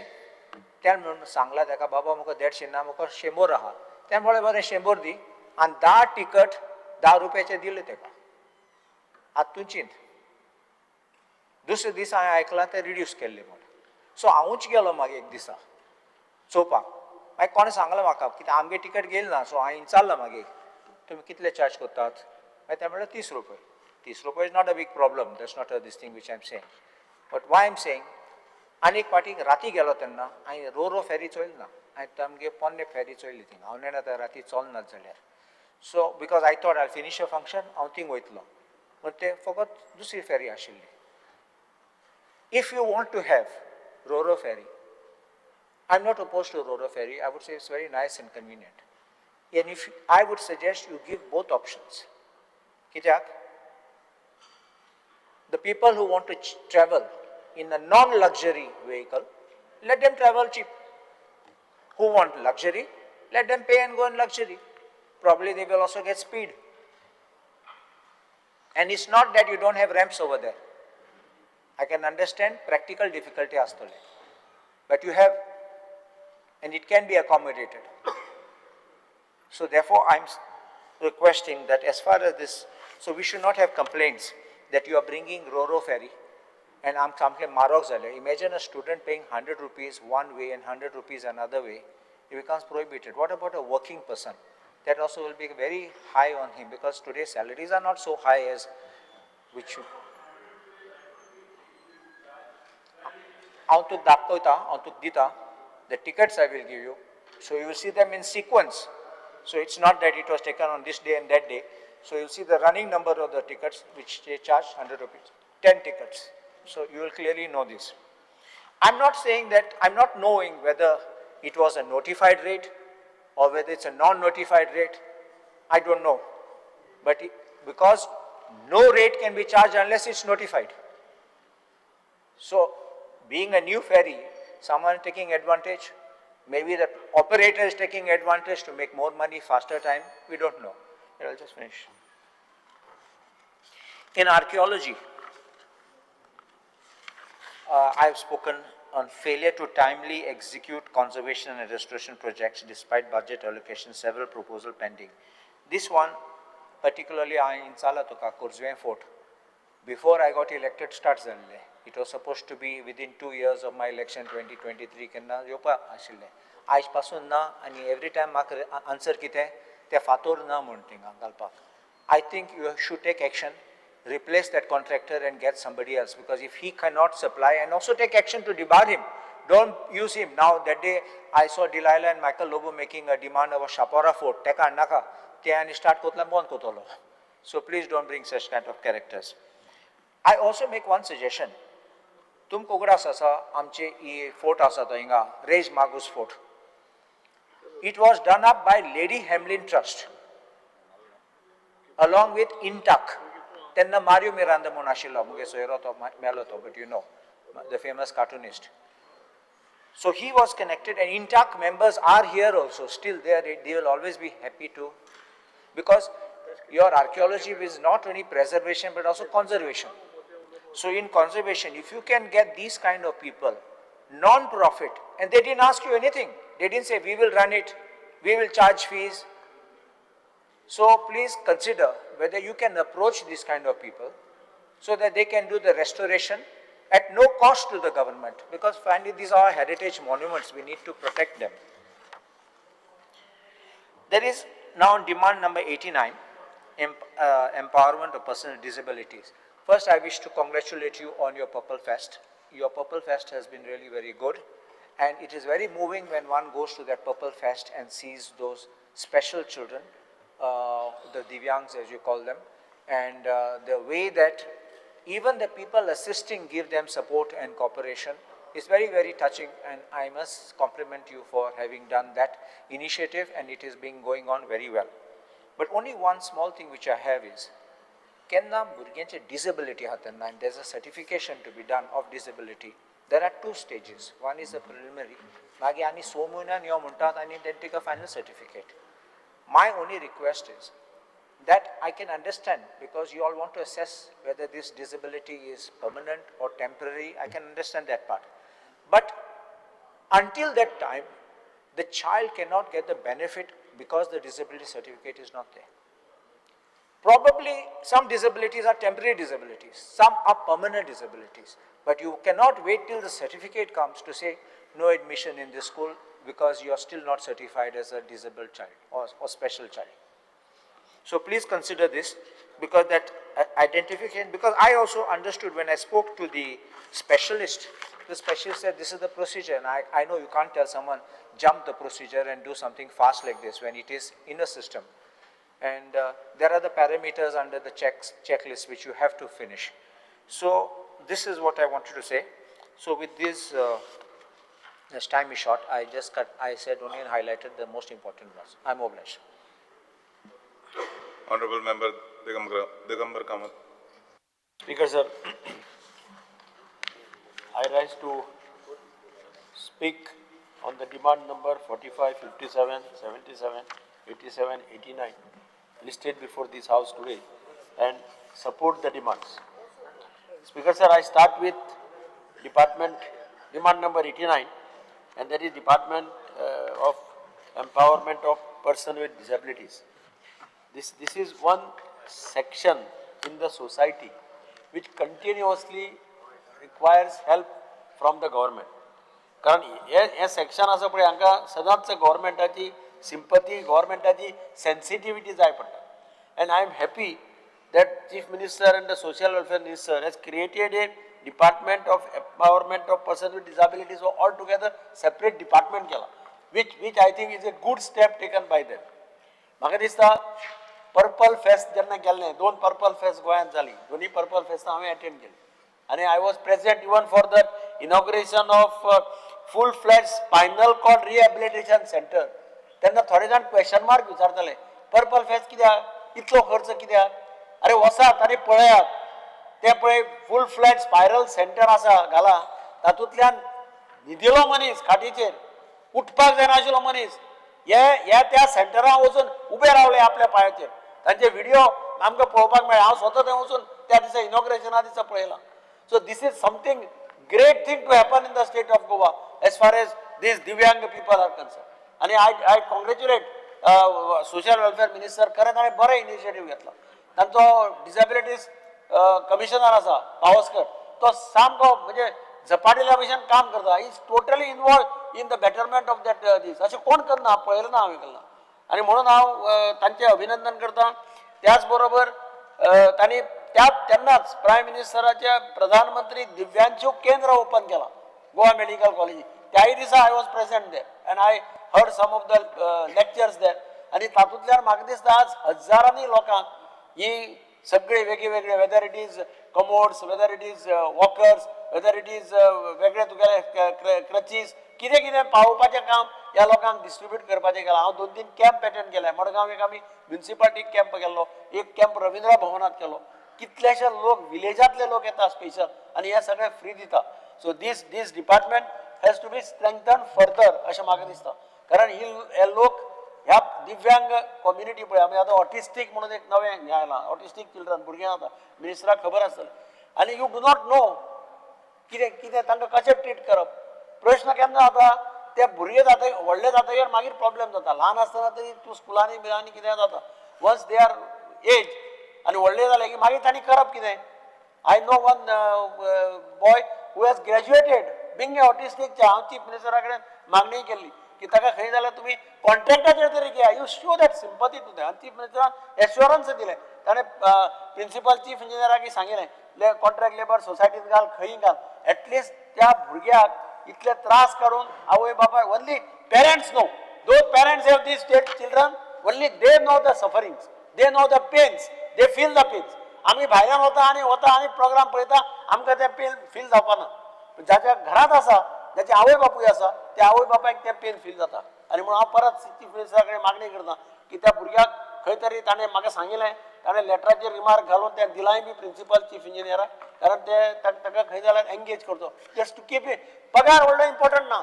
तेणें म्हणून सांगलां ताका बाबा म्हाका 150 ना म्हाका 100 आहा. तेणें म्हळें बरें 100 दी आनी 10 टिकट 10 रुपयाचे दिले ताका. आतां तूं चिंत. दुसरे दीस हांवें आयकलां तें रिड्यूस केल्लें म्हूण. सो हांवूच गेलो मागीर एक दिसा चोवपाक. मागीर कोणें सांगलां म्हाका कित्याक आमगे टिकट घेयली ना. सो हांवें विचारलां मागीर तुमी कितले चार्ज करतात. मागीर ते म्हणलें 30 रुपये. 30 रुपये is not a big problem. That's not a this thing which I am saying. But why I am saying, आनी एक फावटी राती गेलो तेन्ना हांवें रो-रो फेरी चोयली ना. हांवें आमगे पोन्ने फेरी चोयली थिंगा. हांव नेणा आतां राती चलनात जाल्यार. So because I thought I finish a function हांव थिंग वयतलो. पूण ते फकत दुसरी फेरी आशिल्ली. If you want to have Ro-Ro ferry, I'm not opposed to Ro-Ro ferry. I would say it's very nice and convenient. And if I would suggest you give both options. Kityak, the people who want to travel in a non-luxury vehicle, let them travel cheap. Who want luxury, let them pay and go in luxury. Probably they will also get speed. And it's not that you don't have ramps over there. I can understand practical difficulty आसतले, but you have, and it can be accommodated. So therefore I'm requesting that as far as this, so we should not have complaints that you are bringing Roro ferry and I'm सामके मारोग जाले. Imagine a student paying 100 rupees one way and 100 rupees another way, it becomes prohibited. What about a working person? That also will be very high on him, because today salaries are not so high as which. हांव तुका दाखयता, हांव तुका दिता, the tickets I will give you. So you will see them in sequence. So it's not that it was taken on this day and that day. So you'll see the running number of the tickets which they charge 100 rupees, 10 tickets. So you will clearly know this. I'm not saying that, I'm not knowing whether it was a notified rate or whether it's a non-notified rate, I don't know. But because no rate can be charged unless it's notified. So being a new ferry, someone taking advantage, maybe the operator is taking advantage to make more money, faster time, we don't know. Here, I'll just finish. In archaeology, I have spoken on failure to timely execute conservation and restoration projects despite budget allocation, several proposals pending. This one, particularly in Salatoka, Corjuem Fort, before I got elected, start jalle. It was supposed to be within 2 years of my election, 2023, kenna yopa ashille. Aaj pasun na, ani every time म्हाका answer kite, te fator na म्हण थिंगा घालपाक. I think you should take action, replace that contractor and get somebody else, because if he cannot supply, and also take action to debar him. Don't use him. Now that day I saw Delilah and Michael Lobo making a demand about Chapora Fort, teka naka, te ani start kotla bon kotolo. So please don't bring such kind of characters. I also make one suggestion. तुमकां उगडास आसा आमचे ही fort आसा तो हिंगा Reis Magos fort. It was done up by Lady Hamlyn Trust along with INTACH. तेन्ना मारियो मिरांदा म्हूण आशिल्लो मुगे सोयरो तो मेलो तो, but you know the famous cartoonist. So he was connected, and INTACH members are here also, still there. They will always be happy to, because your archaeology is not only preservation but also conservation. So in conservation, if you can get these kind of people, non-profit, and they didn't ask you anything. They didn't say, we will run it, we will charge fees. So please consider whether you can approach these kind of people so that they can do the restoration at no cost to the government, because finally these are heritage monuments, we need to protect them. There is now demand number 89, empowerment of persons with disabilities. First, I wish to congratulate you on your Purple Fest. Your Purple Fest has been really very good, and it is very moving when one goes to that Purple Fest and sees those special children, the Divyangs as you call them, and the way that even the people assisting give them support and cooperation is very, very touching, and I must compliment you for having done that initiative, and it is being going on very well. But only one small thing which I have is, kenna bhurग्यांचे disability आहा तेन्ना, and there's a certification to be done of disability. There are two stages. One is a preliminary, मागीर आनी 6 म्हयन्यान यो म्हणटात आनी then take a final certificate. My only request is that I can understand, because you all want to assess whether this disability is permanent or temporary. I can understand that part. But until that time, the child cannot get the benefit because the disability certificate is not there. Probably some disabilities are temporary disabilities, some are permanent disabilities, but you cannot wait till the certificate comes to say no admission in this school because you are still not certified as a disabled child or special child. So please consider this, because that identification, because I also understood when I spoke to the specialist said this is the procedure, and I know you can't tell someone jump the procedure and do something fast like this when it is in a system. And there are the parameters under the checklist which you have to finish. So this is what I wanted to say. So with this, as time is short, I just cut, I said only and highlighted the most important ones. I'm obliged.
Honorable Member Digambar Kamath.
Speaker sir, I rise to speak on the demand number 45, 57, 77, 87, 89 listed before this house today. and support the demands. Speaker sir, I start with department demand number 89, and that is Department of Empowerment of Person with Disabilities. This is one section in the society which continuously requires help from the government. कारण हे हे section आसा पळय, हांकां सदांच गव्हर्मेंटाची sympathy, गव्हर्मेंटाची sensitivity जाय पडटा. And I am happy that Chief Minister and the Social Welfare Minister has created a Department of Empowerment of Person with Disabilities, all together separate department केला, which I think is a good step taken by them. म्हाका दिसता purple fest जेन्ना केल्लें, दोन purple fest गोंयांत जाली, दोनूय purple फेस्तां हांवें एटेंड केली आनी I was present even for the inauguration of full fledge spinal cord rehabilitation centre. तेन्ना थोडे जाण क्वेश्चन मार्क विचारताले, पर्पल फेस्ट कित्याक, इतलो खर्च कित्याक? अरे वसात आनी पळयात, तें पळय फूल फ्लॅज स्पायरल सेंटर आसा घाला, तातूंतल्यान न्हिदिलो मनीस खाटीचेर, उठपाक जायना आशिल्लो मनीस हे ह्या त्या सेंटरान वचून उबे रावले आपल्या पांयाचेर. तांचे व्हिडिओ आमकां पळोवपाक मेळ्ळे. हांव स्वता थंय वचून त्या दिसा इनॉग्रेशना दिसा पळयलां. So this is something great thing to happen in the state of Goa as far as these Divyang people are concern. आनी I congratulate Social Welfare Minister. खरें ताणें बरें इनिशिएटीव घेतला. तांचो डिसेबिलिटीज कमिशनर आसा पावसकर, तो सामको म्हणजे झपाटिल्या भशेन काम करता, is totally involve in the betterment of that दीस. अशें कोण करना पळयलें ना हांवें केन्ना, आनी म्हणून हांव तांचें अभिनंदन करता. त्याच बरोबर तांणी त्या तेन्नाच प्रायम मिनिस्टराच्या प्रधानमंत्री दिव्यांशु केंद्र ओपन केलां गोवा मेडिकल कॉलेजी. त्याय दिसा I was present there and I heard some of the lectures there. आनी तातूंतल्यान म्हाका दिसता आज हजारांनी लोकांक ही सगळी वेगळी वेगळे, whether it is commodes, whether it is walkers, whether it is वेगळे तुगेले क्रचीस, कितें कितें पावोवपाचें काम ह्या लोकांक डिस्ट्रिब्यूट करपाचें केलां. हांव दोन तीन कॅम्प एटेंड केले. मडगांव एक आमी म्युनिसिपालिटी कॅम्प केल्लो, एक कॅम्प रविंद्र भवनात केलो. कितलेशे लोक, विलेजांतले लोक येता स्पेशल आनी हे सगळे फ्री दिता. So this department has to be strengthen further अशें म्हाका दिसता, कारण ही हे लोक ह्या दिव्यांग कम्युनिटी पळय, आमी आतां ऑटिस्टीक म्हणून एक नवें हें आयलां, ऑटिस्टीक चिल्ड्रन, भुरगीं आतां मिनिस्टराक खबर आसतलें. आनी you do not know कितें कितें तांकां कशें ट्रीट करप. प्रश्न केन्ना जाता, ते भुरगे जाता, व्हडले जातकीर मागीर प्रॉब्लेम जाता. ल्हान आसतना तरी तूं स्कुलांनी बिलांनी कितें जाता. वन्स they are as आनी व्हडले जाले की मागीर तांणी करप कितें? I know one boy who has graduated being a autistic. हांव चीफ मिनिस्टरा कडेन मागणी केल्ली की ताका खंय जाल्यार तुमी कॉन्ट्रॅक्टाचेर तरी घेया, you show that sympathy to them. आनी चीफ मिनिस्टरान एश्योरन्स दिलें. ताणें प्रिंसिपल चीफ इंजिनियराक सांगिल्लें, कॉन्ट्रॅक्ट लेबर सोसायटीत घाल, खंय घाल, एटलिस्ट त्या भुरग्याक इतले त्रास काडून आवय बापाय, only parents know, those parents have these state children, only they know the sufferings, they know the pains, they feel the pains. आमी भायल्यान वता आनी वता आनी प्रोग्राम पळयता, आमकां तें पेन फील जावपाना. जाच्या घरांत आसा, जाचे आवय बापूय आसा, त्या आवय बापायक तें पेन फील जाता. आनी म्हणून हांव परत चीफ मिनिस्टरा कडेन मागणी करता की त्या भुरग्याक खंय तरी, ताणें म्हाका सांगिल्लें, ताणें लेटराचेर रिमार्क घालून तें दिलांय बी प्रिंसिपल चीफ इंजिनियराक, कारण ते ताका खंय जाल्यार एंगेज करचो, जस्ट टू कीप it. पगार व्हडलो इम्पॉर्टंट ना.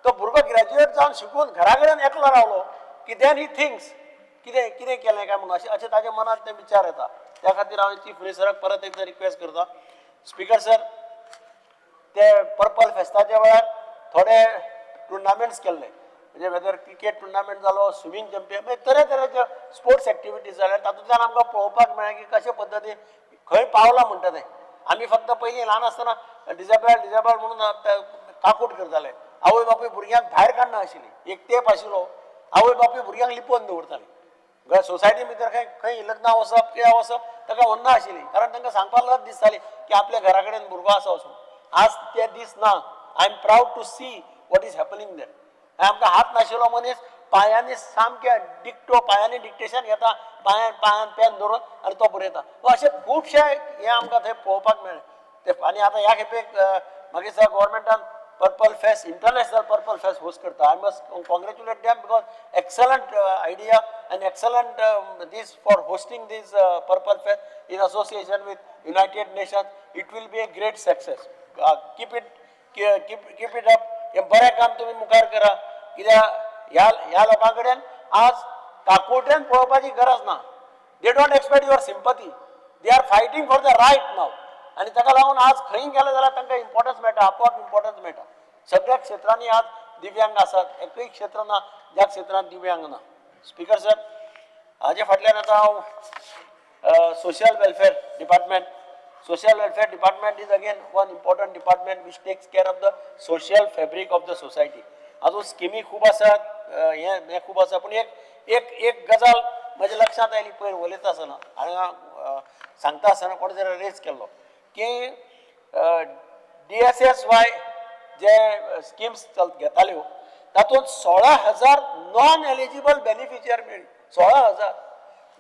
तो भुरगो ग्रॅज्युएट जावन शिकून घरा कडेन एकलो रावलो की then he thinks कितें कितें केलें काय म्हणून, अशें अशें ताच्या मनांत ते विचार येता. त्या खातीर हांव चीफ मिनिस्टराक परत एकदां रिक्वेस्ट करता. स्पीकर सर, ते पर्पल फेस्ताच्या वेळार थोडे टुर्नामेंट्स केल्ले, म्हणजे वेदर क्रिकेट टुर्नामेंट जालो, स्विमींग चॅम्पियन, म्हणजे तरेतरेचे स्पोर्ट्स एक्टिविटीज जाले. तातूंतल्यान आमकां पळोवपाक मेळ्ळें की कशे पद्दतीन खंय पावला म्हणटा तें. आमी फक्त पयलीं ल्हान आसतना डिजेबल डिजेबल म्हणून काकूट करताले. आवय बापूय भुरग्यांक भायर काडना आशिल्ली. एक तेंप आशिल्लो, आवय बापूय भुरग्यांक लिपोवन दवरताली. सोसायटी भितर खंय खंय लग्नां वचप, कित्याक वचप ताका व्हरना आशिल्ली, कारण तांकां सांगपाक लज दिसताली की आपल्या घरा कडेन भुरगो आसा वचून. आज ते दीस ना. I am proud to see what is happening there. आमकां हात नाशिल्लो मनीस पांयांनी सामके डिक्टो, पांयांनी डिक्टेशन घेता, पांयान पांयान पेन धरून आनी तो बरयता. अशे खुबशे हे आमकां थंय पळोवपाक मेळ्ळे ते. आनी आतां ह्या खेपेक मागीर sir गव्हर्मेंटान Purple Fest, International Purple Fest host करता. I must congratulate them because excellent idea and excellent this for hosting this Purple Fest in association with United Nations. It will be a great success. Keep it up. हें बरें काम तुमी मुखार करा, कित्याक ह्या ह्या लोकां कडेन आज काकुळटेन पळोवपाची गरज ना. They don't expect your sympathy. They are fighting for the right now. आनी ताका लागून आज खंय गेले जाल्यार तांकां इम्पॉर्टन्स मेळटा, आपोआप इम्पॉर्टन्स मेळटा. सगळ्या क्षेत्रांनी आज दिव्यांग आसात, एकूय क्षेत्र ना ज्या क्षेत्रांत दिव्यांग ना. स्पिकर सर, हाजे फाटल्यान आतां हांव social welfare department. Social welfare department is again one important department which takes care of the social fabric of the society. आजून स्किमी खूब आसात, हें खूब आसा, पूण एक एक एक गजाल म्हज्या लक्षांत आयली पयर उलयता आसतना, हांगा सांगता आसतना कोणे तरी रेज केल्लो की DSSY जे स्किम्स घेताल्यो तातूंत 16,000 नॉन एलिजिबल बेनिफिशियर मेळ्ळी, 16,000,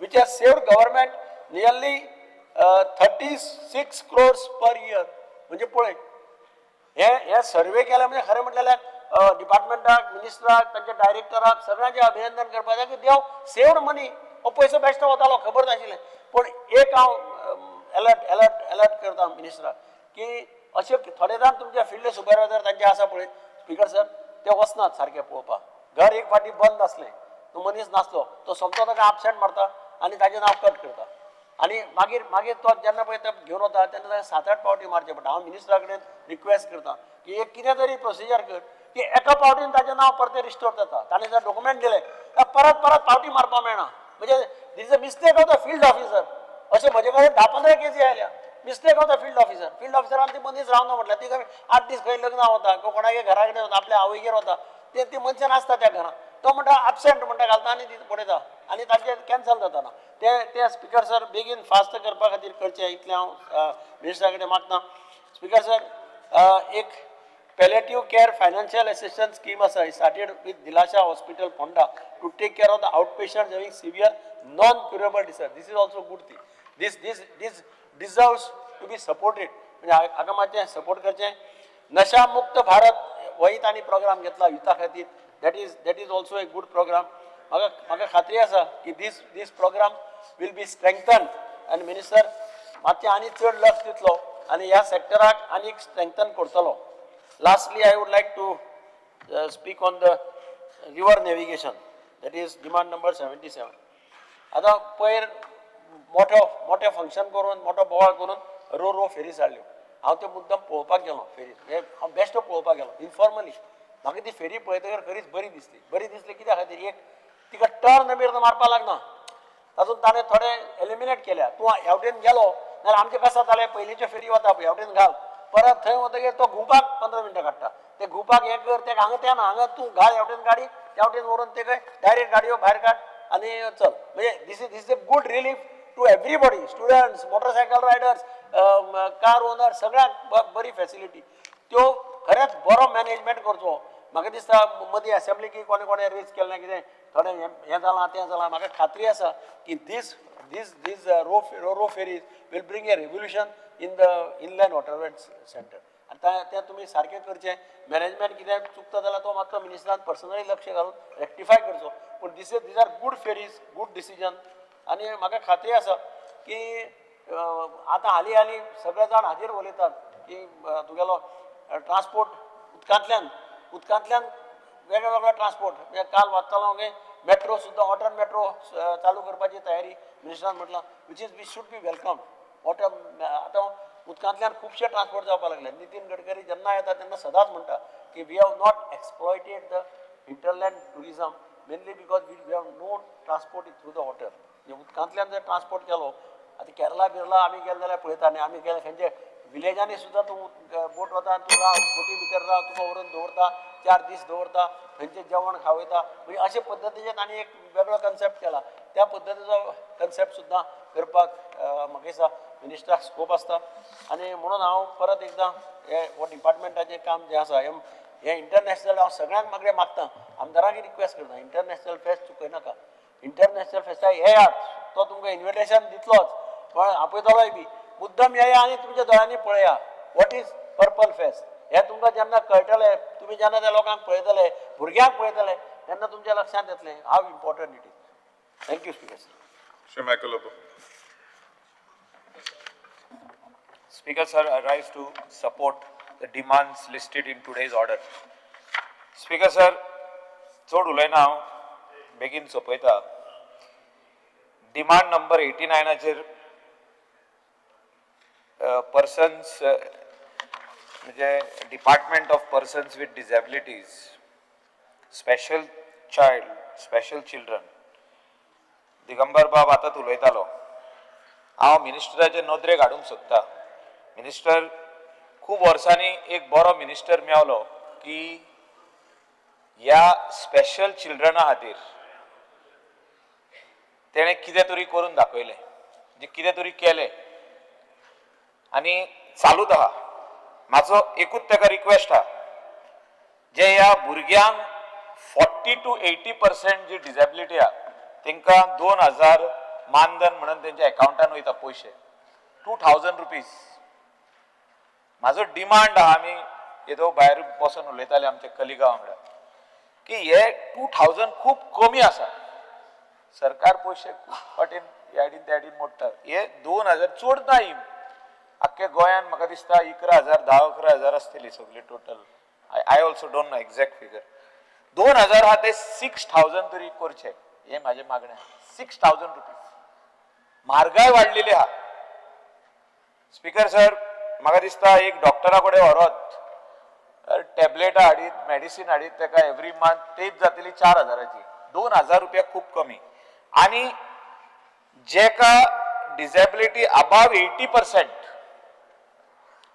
which has saved government nearly 36 crores per year. म्हणजे पळय, हे सर्वे केले म्हणजे खरें म्हटल्यार डिपार्टमेंटाक, मिनिस्टराक, तांच्या डायरेक्टराक सगळ्यांचें अभिनंदन करपाक जाय की देव सेव्ड मनी. हो पयसो बेश्टो वतालो, खबर नाशिल्लें. पूण एक हांव एलर्ट एलर्ट एलर्ट करता मिनिस्टराक की अशे थोडे जाण तुमच्या फिल्ड सुपरवायजर तांचे आसा पळय स्पिकर सर, ते वचनात सारके पळोवपाक. घर एक फावटी बंद आसलें, तो मनीस नासलो, तो सोमतो ताका absent मारता आनी ताजें नांव कट करता. आनी मागीर मागीर तो जेन्ना पळय ते घेवन वता तेन्ना ताका 7-8 फावटी मारचें पडटा. हांव मिनिस्टरा कडेन रिक्वेस्ट करता की एक कितें तरी प्रोसिजर कर की एका फावटीन ताजें नांव परतें रिस्टोर जाता. ताणें जर डॉक्युमेंट दिलें जाल्यार परत परत फावटी मारपाक मेळना. म्हणजे this is a mistake of the field officer. अशें म्हजे कडेन 10-15 केसी आयल्या. Mistake of the field officer. Field ऑफिसरान ती मनीस रावना म्हटल्यार ती 8 दीस खंय लग्नाक वता, कोणागेर घरा कडेन वता, आपल्या आवयगेर वता, ती मनशां नासता त्या घरान. तो म्हणटा absent म्हणटा घालता आनी ती पळयता आनी तांचें कॅन्सल जाता ना. ते स्पिकर सर बेगीन फास्ट करपा खातीर करचें इतलें हांव मिनिस्टरा कडेन मागता. स्पिकर सर, एक palliative care financial assistance scheme आसा, started with Dilasha hospital Ponda to take care of the out patient having severe non curable disease. This is also good thing. This this this deserves to be supported. म्हणजे हाका मातशें support करचें. नशा मुक्त भारत होय तांणी programme घेतला युथा खातीर. That is also a good program. म्हाका खात्री आसा की this this program will be strengthen आनी मिनिस्टर मातशें आनी चड लक्ष दितलो आनी ह्या सेक्टराक आनीक स्ट्रेंथन करतलो. Lastly, I would like to speak on the river navigation, that is demand number 77. आतां पयर मोठो मोठें फंक्शन करून मोठो बोवाळ करून रो रो फेरीज हाडल्यो. हांव त्यो मुद्दम पळोवपाक गेलो फेरीज, हांव बेश्टो पळोवपाक गेलो इनफॉर्मली. म्हाका ती फेरी पळयतकर खरीच बरी दिसली. बरी दिसली कित्या खातीर, एक तिका टर्न बिर्न मारपाक लागना, तातूंत ताणें थोडे एलिमिनेट केल्या. तूं ह्या वटेन गेलो जाल्यार आमचें कशें जातालें, पयलींच्यो फेरी वता पळय ह्या वटेन घाल, परत थंय वतकीर तो घुंवपाक 15 मिनटां काडटा. ते घुंवपाक हें कर, ते हांगा तें ना, हांगा तूं घाल ह्या वटेन गाडी, त्या वटेन व्हरून ते खंय डायरेक्ट गाडयो भायर काड आनी चल. म्हणजे this is a good relief to everybody, students, motorcycle riders, car owner, सगळ्यांक बरी फेसिलिटी. त्यो खरेंच बरो मॅनेजमेंट करचो. म्हाका दिसता मदीं एसेंब्लीक कोणें कोणें रेज केल्लें कितें थोडें हें जालां तें जालां. म्हाका खात्री आसा की this this this ro ro ferries will bring a revolution in the inland waterway centre. आनी तें तुमी सारकें करचें. मॅनेजमेंट कितें चुकता जाल्यार तो मातसो मिनिस्टरान पर्सनली लक्ष घालून रेक्टिफाय करचो. पूण this is these are good ferries, good decision. आनी म्हाका खात्री आसा की आतां हालीं हालीं सगळे जाण हाजेर उलयतात की तुगेलो ट्रान्सपोर्ट उदकांतल्यान उदकांतल्यान वेगळे वेगळे ट्रान्सपोर्ट. म्हणजे काल वाचतालो हांव मेट्रो सुद्दां, वॉटर मेट्रो चालू करपाची तयारी मिनिस्टरान म्हटलां, which is we should be welcome. Water आतां उदकांतल्यान खुबशे ट्रान्सपोर्ट जावपाक लागले. नितीन गडकरी जेन्ना येता तेन्ना सदांच म्हणटा की we have not exploited the hinterland tourism mainly because we have no transport through the water. म्हणजे उदकांतल्यान जर ट्रान्सपोर्ट केलो, आतां केरला बिरला आमी गेले जाल्यार पळयता न्ही, आमी गेले खंयचे विलेजांनी सुद्दां तूं बोट वता, तूं राव बोटी भितर राव, तुका व्हरून दवरता, 4 दीस दवरता, थंयचें जेवण खावयता. म्हणजे अशे पद्दतीचे तांणी एक वेगळो कन्सेप्ट केला. त्या पद्दतीचो कन्सेप्ट सुद्दां करपाक म्हाका दिसता मिनिस्टराक स्कोप आसता. आनी म्हणून हांव परत एकदां हे हो डिपार्टमेंटाचें काम जें आसा हें इंटरनॅशनल हांव सगळ्यांक मागणें मागता, आमदारांक रिक्वेस्ट करता, इंटरनॅशनल फेस्ट चुकयनाका. इंटरनॅशनल फेस्टाक येयात, तो तुमकां इन्विटेशन दितलोच, पण आपयतलोय बी. मुद्दम येया आनी तुमच्या दोळ्यांनी पळया what is purple fest. हें तुमकां जेन्ना कळटलें, तुमी जेन्ना त्या लोकांक पळयतले, भुरग्यांक पळयतले, तेन्ना तुमच्या लक्षांत येतलें how important it is. Thank you speaker sir.
Shri Michael Lobo.
Speaker sir, I rise to support the demands listed in today's order. Speaker sir, चड उलयना हांव, बेगीन सोंपयता. डिमांड नंबर 89 चेर persons म्हणजे department of persons with disabilities, special child, special children. Digambar बाब आतांच उलयतालो. हांव मिनिस्टराचे नदरेक हाडूंक सोदता. मिनिस्टर, खूब वर्सांनी एक बरो मिनिस्टर मेवलो की ह्या स्पेशल चिल्ड्रना खातीर तेणें कितें तरी करून दाखयलें, म्हणजे कितें तरी केलें आनी चालूच आहा. म्हाजो एकूच ताका रिक्वेस्ट आहा, जे ह्या भुरग्यांक 40 to 80% जी डिजेबिलिटी आहा तेंकां 2000 मानधन म्हणून तेंच्या एकावंटान वयता पयशे, 2000 रुपीज. म्हाजो डिमांड आहा, आमी येदो भायर बसून उलयताले आमच्या कलिगा वांगडा की हे 2000 खूब कमी आसा. सरकार पयशे वाटेन ह्या त्या मोडटा. हे 2000 चड ना. ही आख्ख्या गोंयान म्हाका दिसता 11,000, 10-11 हजार आसतली सगळी total. I also don't know exact figure. 2000 आहा ते 6000 तरी करचे हे म्हाजें मागणें. 6000 रुपीज. म्हारगाय वाडलेली आहा स्पीकर सर. म्हाका दिसता एक डॉक्टरा कडेन व्हरत, टॅबलेटां हाडीत, मेडिसीन हाडीत ताका एवरी मंथ तेच जातली 4000ची. 2000 रुपया खूब कमी. आनी जेका disability above 80%,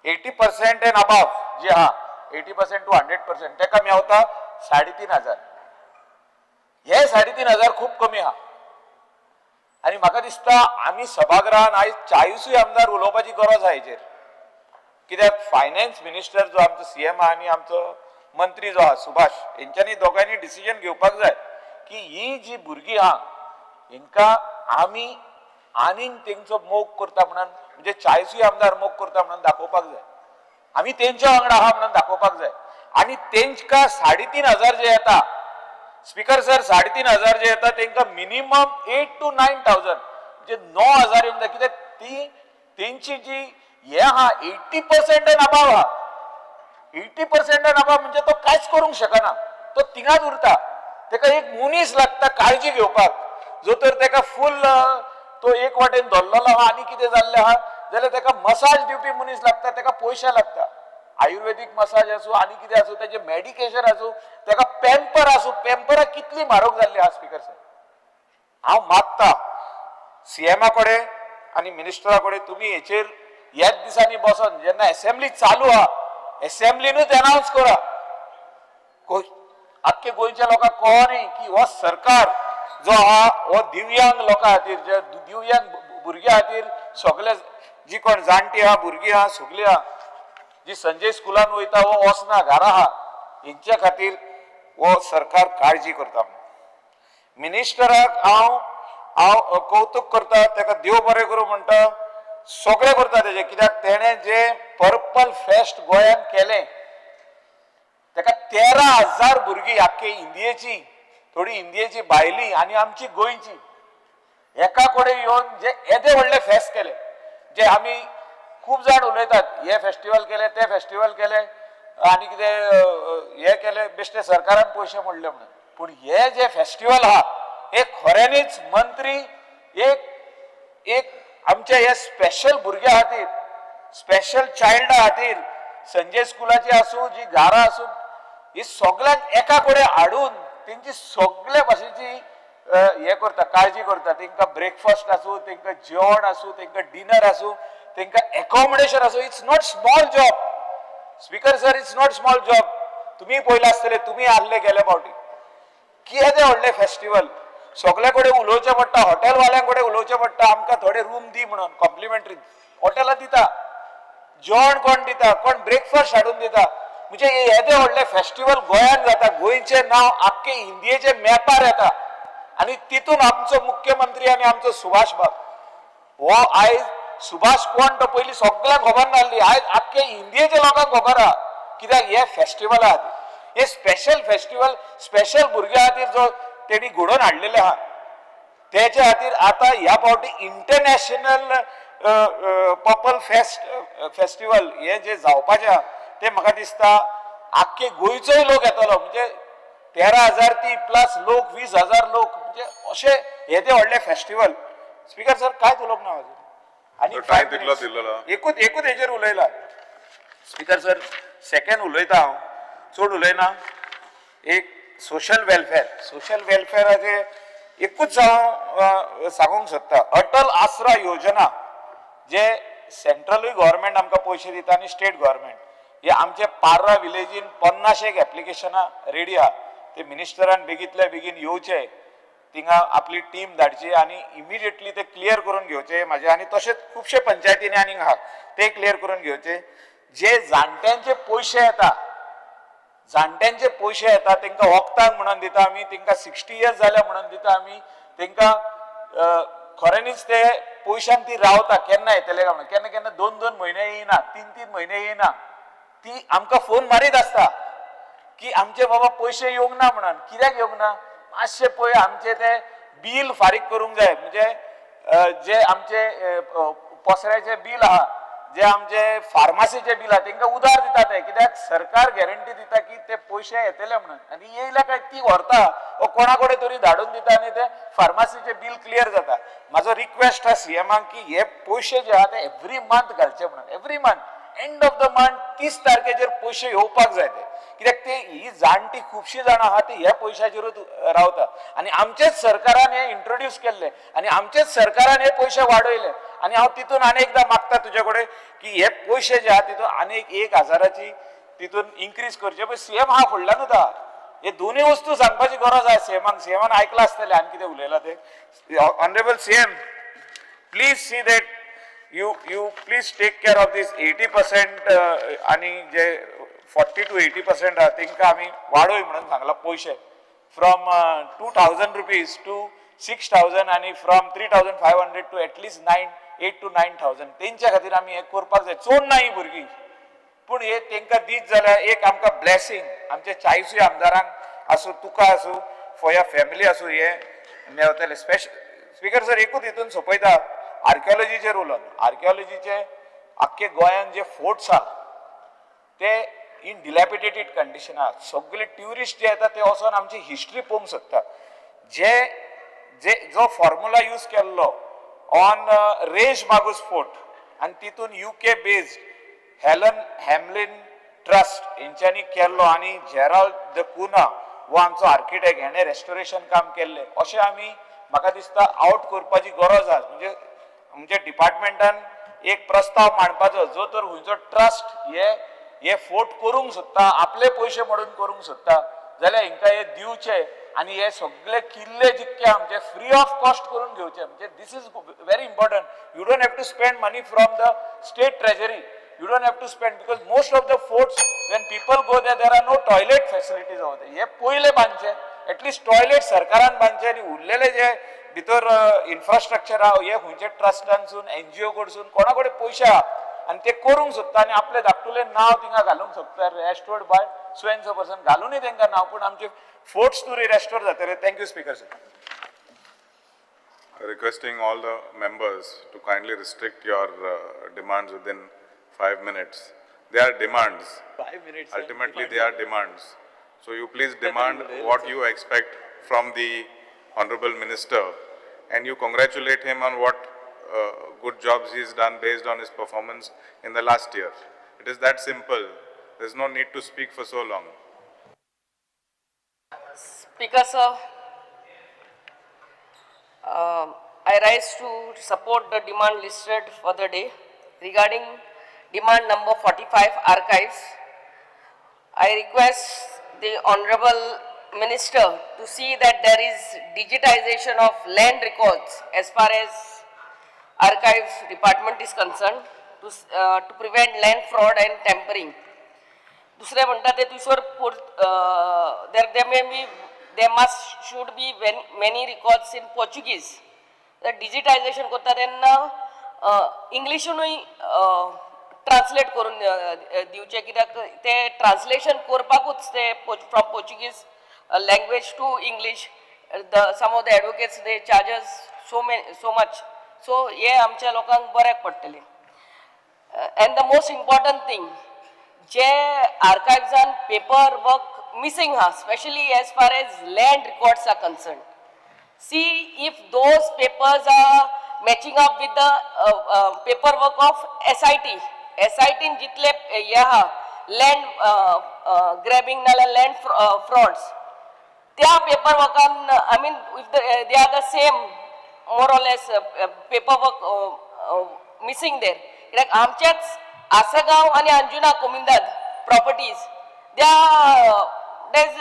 80% and above जी आहा, 80% to 100%, ताका मेवता 3500. हे 3500 खूब कमी आहा. आनी म्हाका दिसता आमी सभागृहान आयज 40ूय आमदार उलोवपाची गरज आहा हेचेर, कित्याक फायनान्स मिनिस्टर जो आमचो सीएम आहा आनी आमचो मंत्री जो आहा सुभाष, हेंच्यांनी दोगांयनी डिसिजन घेवपाक जाय की ही जी भुरगीं आहा हेंकां आमी आनीक तेंचो मोग करता म्हणून, म्हणजे 40ूय आमदार मोग करता म्हणून दाखोवपाक जाय. आमी तेंच्या वांगडा आहा म्हणून दाखोवपाक जाय. आनी तेंकां 3500 जे येता स्पीकर सर, 3500 जे येता तेंकां मिनिमम 8 to 9 thousand, म्हणजे 9000 येवंक जाय. कित्याक ती तेंची जी हे आहा 80% एन अबाव आहा. 80% एन अबाव म्हणजे तो कांयच करूंक शकना, तो थिंगाच उरता. तेका एक मनीस लागता काळजी घेवपाक. जो तर तेका फूल तो एक वाटेन धरलेलो आहा आनी कितें जाल्लें आहा जाल्यार तेका मसाज दिवपी मनीस लागता. तेका पयशे लागता. आयुर्वेदीक मसाज आसूं आनी कितें आसूं, तेजें मेडिकेशन आसूं, तेका पेम्पर आसूं. पेम्परां कितली म्हारग जाल्ली आहा स्पीकर सर. हांव मागता सीएमा कडेन आनी मिनिस्टरा कडेन, तुमी हेचेर ह्याच दिसांनी बसोन जेन्ना एसेंब्ली चालू आहा, एसेंब्लीनूच अनावन्स करा. आख्खे गोंयच्या लोकांक कळो न्ही की हो सरकार जो आहा हो दिव्यांग लोकां खातीर, जे दिव्यांग भुरग्यां खातीर, सगळे जी कोण जाणटी आहा, भुरगीं आहा, सगळीं आहा, जी संजय स्कुलान वयता वो वचना, घरा आहा, हेंच्या खातीर हो सरकार काळजी करता. मिनिस्टराक हांव हांव कौतुक करता. ताका देव बरें करूं म्हणटा, सगळें करता तेजें. कित्याक तेणें जे पर्पल फेस्ट गोंयांत केलें, ताका 13,000 भुरगीं आख्खे इंडियेची, थोडी इंडियेची भायली आनी आमची गोंयची एका कडेन येवन जे येदे व्हडले फेस्त केले, जे आमी खूब जाण उलयतात हे फेस्टिवल केले, ते फेस्टिवल केले आनी कितें हे केले, बेश्टे सरकारान पयशे मोडले म्हणून. पूण हे जे फेस्टिवल आहा हे खऱ्यांनीच मंत्री एक एक आमच्या हे स्पेशल भुरग्यां खातीर, स्पेशल चायल्डा खातीर, संजय स्कुलाची आसूं, जी घरां आसूं, ही सगळ्यांक एका कडेन हाडून तेंची सगळे भाशेची हे करता, काळजी करता. तेंकां ब्रेकफास्ट आसूं, तेंकां जेवण आसूं, तेंकां डिनर आसूं, तेंकां एकोमोडेशन आसूं. It's not small job, Speaker sir, it's not small job. तुमी पळयलां आसतलें, तुमी आहले गेले फावटी कितें व्हडलें फेस्टिवल. सगळे कडेन उलोवचें पडटा, हॉटेलवाल्यां कडेन उलोवचें पडटा, आमकां थोडे रूम दी म्हणून. कॉम्प्लिमेंटरी हॉटेलां दिता, जेवण कोण दिता, कोण ब्रेकफास्ट हाडून दिता. म्हणजे हे येदें व्हडलें फेस्टिवल गोंयांत जाता, गोंयचें नांव आख्खे इंडियेचे मॅपार येता आनी तितून आमचो मुख्यमंत्री आनी आमचो सुभाष बाब हो. आयज सुभाष कोण तो पयलीं सगळ्यांक खबर नासली, आयज आख्खे इंडियेच्या लोकांक खबर आहा. कित्याक हे फेस्टिवला खातीर, हे स्पेशल फेस्टिवल स्पेशल भुरग्यां खातीर जो तेणी घडोवन हाडलेले आहा, तेच्या खातीर आतां ह्या फावटी इंटरनॅशनल पर्पल फेस्ट फेस्टिवल हे जे जावपाचें आहा ते म्हाका दिसता आख्खे गोंयचोय लोक येतलो. म्हणजे 13,000 ती प्लस लोक, 20,000 लोक, म्हणजे अशें हे ते व्हडलें फेस्टिवल. स्पीकर सर, कांयच उलोवंक ना अजून. आनी
So time तितलो दिल्लो.
एकूच एकूच हेजेर उलयला. स्पीकर सर, सेकंड उलयता हांव, चड उलयना. एक सोशल वेलफेअर, सोशल वेलफेअराचे एकूच हांव सांगूंक सोदता. अटल आसरा योजना जे सेंट्रलूय गव्हर्मेंट आमकां पयशे दिता आनी स्टेट गव्हर्मेंट, हे आमचे पार्रा विलेजीन 50 एक एप्लिकेशनां रेडी आहा. ते मिनिस्टरान बेगीतल्या बेगीन येवचे, थिंगा आपली टीम धाडची आनी इमिडिएटली ते क्लियर करून घेवचे म्हाजे. आनी तशेंच खुबशे पंचायतींनी आनीक आहा, ते क्लियर करून घेवचे. जे जाणट्यांचे पयशे येता, जाणट्यांचे पयशे येता तांकां वखदांक म्हणून दिता आमी, तांकां 60 इयर्स जाल्या म्हणून दिता आमी तांकां. खऱ्यांनीच ते पयशान ती रावता केन्ना येतले काय म्हणून. केन्ना केन्ना 2-2 म्हयने येयना, 3-3 म्हयने येयना. ती आमकां फोन मारीत आसता की आमचे बाबा पयशे येवंक ना म्हणून. कित्याक येवंक ना? मातशें पळय, आमचे ते बील फारीक करूंक जाय. म्हणजे जे आमचे पसऱ्याचे बील आहा, जे आमचे फार्मासीचे बील आहा, तांकां उदार दिता ते, कित्याक सरकार गॅरंटी दिता की ते पयशे येतले म्हणून. आनी येयले काय ती व्हरता वो कोणा कडेन तरी धाडून दिता आनी ते फार्मासीचे बील क्लियर जाता. म्हाजो रिक्वेस्ट आहा सीएमाक की हे पयशे जे आहा ते एवरी मंथ घालचे म्हणून. Every month, end of the month 30 तारखेचेर पयशे येवपाक जाय ते, कित्याक ते ही जाणटी खुबशीं जाणां आहा ती ह्या पयशाचेरूच रावता. आनी आमचेच सरकारान हे इंट्रोड्यूस केल्ले आनी आमचेच सरकारान हे पयशे वाडयले. आनी हांव तितून आनी एकदां मागता तुजे कडेन की हे पयशे जे आहा तितून आनी एक 1000ची तितून इन्क्रीज करचे. पळय सीएम आहा फुडल्यानूच आहा. हे दोनूय वस्तू सांगपाची गरज आहा सीएमाक. सीएमान आयकलां आसतलें आनी कितें उलयलां तें. Honourable CM, please see that you please take care of this 80% आनी जे 40 to 80% आहा तेंकां आमी वाडोय म्हणून सांगला पयशे from 2000 rupees to 6000 आनी from 3500 to at least 8 to 9000. तेंच्या खातीर आमी हें करपाक जाय. चड ना ही भुरगीं, पूण हे तेंकां दीत जाल्यार एक आमकां ब्लेसिंग, आमच्या 40 आमदारांक आसूं, तुका आसूं, फॉर your family आसूं, हें मेवतलें. स्पेशल स्पीकर सर, एकूच हितून सोंपयता. आर्किओलॉजीचेर उलोवन, आर्किओलॉजीचे आख्खे गोंयान जे फोर्ट्स आहा ते इन डिलॅपिडेटेड कंडिशन आहा. सगळे ट्युरिस्ट जे येता ते वचोन आमची हिस्ट्री पळोवंक सोदता. जे जे जो फॉर्मुला यूज केल्लो ऑन रेश मागूस फोर्ट आनी तितून UK based Helen Hamlin trust हेंच्यांनी केल्लो आनी जेराल्ड the कुना हो आमचो आर्किटेक्ट हेणें रेस्टोरेशन काम केल्लें, अशें आमी म्हाका दिसता आवट करपाची गरज आसा. म्हणजे आमच्या डिपार्टमेंटान एक प्रस्ताव मांडपाचो, जो तर खंयचो ट्रस्ट हे हे फोर्ट करूंक सोदता, आपले पयशे मोडून करूंक सोदता जाल्यार हिंकां हे दिवचे आनी हे सगळे किल्ले जितके आमचे फ्री ऑफ कॉस्ट करून घेवचे. म्हणजे this is very important. You don't have to spend money from the state treasury. You don't have to spend, because most of the forts, when people go there, there are no toilet facilities over there. हे पयले बांदचे, at least toilet सरकारान बांदचे आनी उरलेले जे भितर infrastructure आहा हे खंयचे ट्रस्टांसून, एनजीओ कडसून, कोणा कडेन पयशे आहा आनी ते करूंक सोदता आनी आपले धाकटुले नांव थिंगा घालूंक सोदता, restored by so and so person घालूनय तांकां नांव, पूण आमचे फोर्ट्स तरी रेस्टोर जातले. Thank you, Speaker sir.
Requesting all the members to kindly restrict your demands within 5 minutes. They are demands.
5 minutes.
Ultimately, they are demands. So you please demand what you expect from the Honorable Minister, and you congratulate him on what good jobs he's done based on his performance in the last year. It is that simple. There's no need to speak for so long.
Speaker sir, I rise to support the demand listed for the day regarding demand number 45, archives. I request the Honorable Minister to see that there is digitization of land records as far as archives department is concerned to prevent land fraud and tampering. दुसरें म्हणटा ते थंयसर there may be, there must should be many records in Portuguese. Digitization करता तेन्ना इंग्लिशूनय translate करून दिवचें, कित्याक ते ट्रान्सलेशन करपाकूच ते from Portuguese language to English, the some of the advocates, they charges so much. So हे आमच्या लोकांक बऱ्याक पडटलें. And the most important thing, जे आर्कायव्सान पेपर वर्क मिसींग आहा, specially as far as land records are concerned, see if those papers are matching up with the paper work of SIT. एसआयटीन जितले हे आहा लँड ग्रॅबिंग नाल्यार land frauds, त्या paper वर्कान, I mean, if they are the same, more or less paper work missing there. कित्याक आमच्याच आसगांव आनी Anjuna कोमिंदाद properties, त्या there is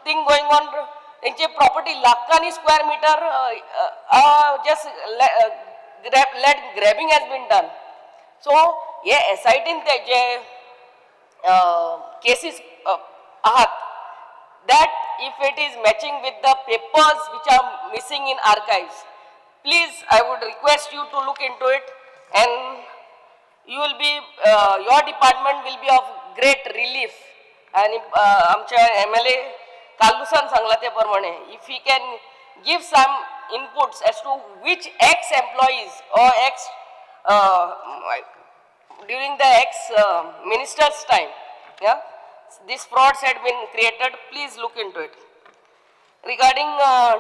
thing going on. तेंची प्रॉपर्टी लाखांनी square meter just land grabbing has been done. So hey S I tin ते जे cases आहात, that if it is matching with the papers which are missing in archives, please, I would request you to look into it and you will be, your department will be of great relief. आणि आमच्या MLA कार्लुसान सांगला ते प्रमाणे, if he can give some inputs as to which ex employees or ex during the ex minister's time, yeah, these frauds had been created, please look into it. Regarding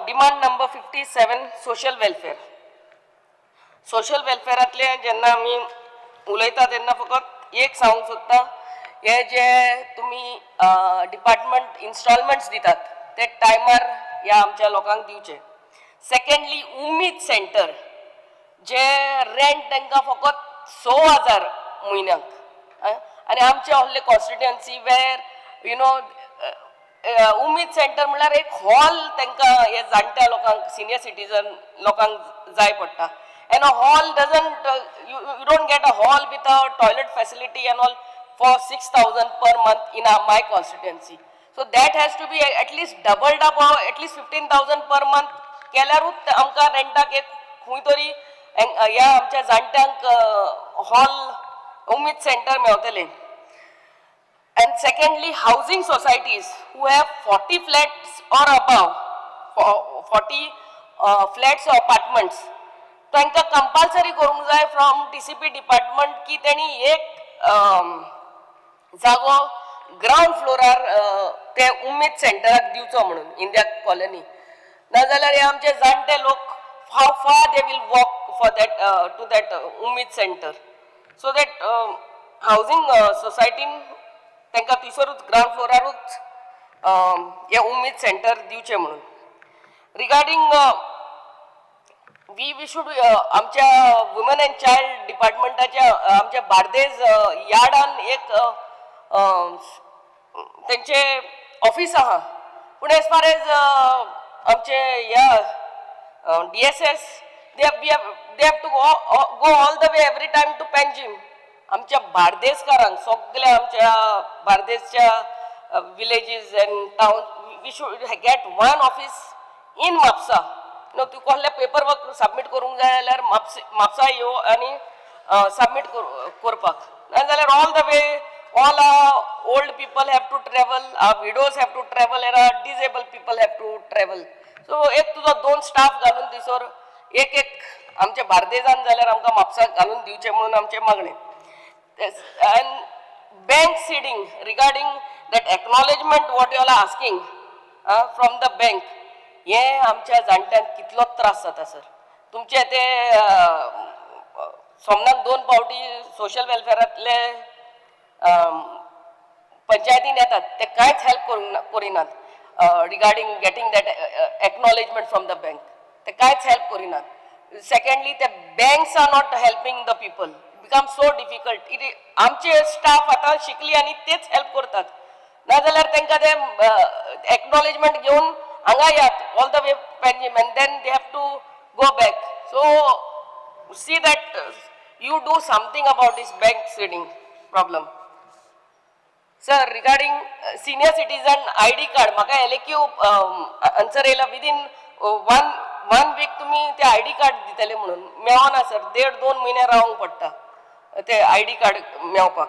demand number 57, social welfare. Social वेलफेअरांतले जेन्ना आमी उलयता तेन्ना फकत एक सांगूंक सोदता, हे जे तुमी डिपार्टमेंट इन्स्टॉलमेंट्स दितात ते टायमार ह्या आमच्या लोकांक दिवचे. सेकंडली, उमेद सेंटर जे रेंट तांकां फकत 6000 म्हयन्याक, आनी आमचे आहले constituency where Umed centre म्हणल्यार एक हॉल तांकां हे जाणट्या लोकांक, सिनियर सिटीजन लोकांक जाय पडटा, and a hall doesn't, you don't get a hall with a toilet facility and all for 6,000 per month in my constituency. So that has to be at least doubled up or at least 15,000 per month केल्यारूच आमकां रेंटाक एक खंय तरी ह्या आमच्या जाणट्यांक hall उमेद centre मेवतलें. And secondly, housing societies who have 40 flats or above, 40 flats or apartments, तांकां compulsory करूंक जाय फ्रॉम टीसीपी डिपार्टमेंट की तेणी एक जागो ग्रावंड फ्लोरार ते उमेद सेंटराक दिवचो म्हणून इंदिरा कॉलनी. नाजाल्यार हे आमचे जाणटे लोक, how far they will walk for that to that Umed centre? So that housing सोसायटीन तांकां थंयसरूच ग्रावंड फ्लोरारूच हे उमेद सेंटर दिवचें म्हणून. रिगार्डींग we should आमच्या वुमन अँड चायल्ड डिपार्टमेंटाच्या आमच्या बार्देज यार्डान एक तेंचे ऑफीस आहा, पूण एज फार एज आमचे ह्या DSS, they have to go all the way every time to Panjim. आमच्या बार्देसकारांक सगल्या आमच्या बार्देसच्या villages and town, we should get one office in Mapusa. न्हू तुका कसलें पेपर वर्क सबमीट करूंक जाय जाल्यार म्हापसे म्हापसा यो आनी सबमीट करपाक. नाजाल्यार all the way all old people have to travel, widows have to travel and disable people have to travel. So एक तुजो दोन स्टाफ घालून थंयसर एक एक आमच्या बार्देजान जाल्यार आमकां म्हापसा घालून दिवचें म्हणून आमचें मागणें. And bank seeding, regarding that acknowledgement what you are asking from the bank, हे आमच्या जाणट्यांक कितलो त्रास जाता सर. तुमचे ते सोमनाक दोन पावटी सोशल वेलफेअरांतले पंचायतीन येतात, ते कांयच हेल्प करूंक करिनात regarding getting that acknowledgement from the bank. ते कांयच हेल्प करिनात. सेकंडली, ते banks are not helping the people, become so difficult it. आमचे स्टाफ आतां शिकली आनी तेच हेल्प करतात, नाजाल्यार तांकां ते एक्नॉलेजमेंट घेवन हांगा यात all the way Panjim and then they have to go back. So see that you do something about this bank seeding problem. Sir, regarding senior citizen ID card, म्हाका एलएक्यू आन्सर येयला within one week तुमी ते ID card दितले म्हणून, मेळना sir. देड दोन म्हयने रावंक पडटा ते आयडी कार्ड मेवपाक.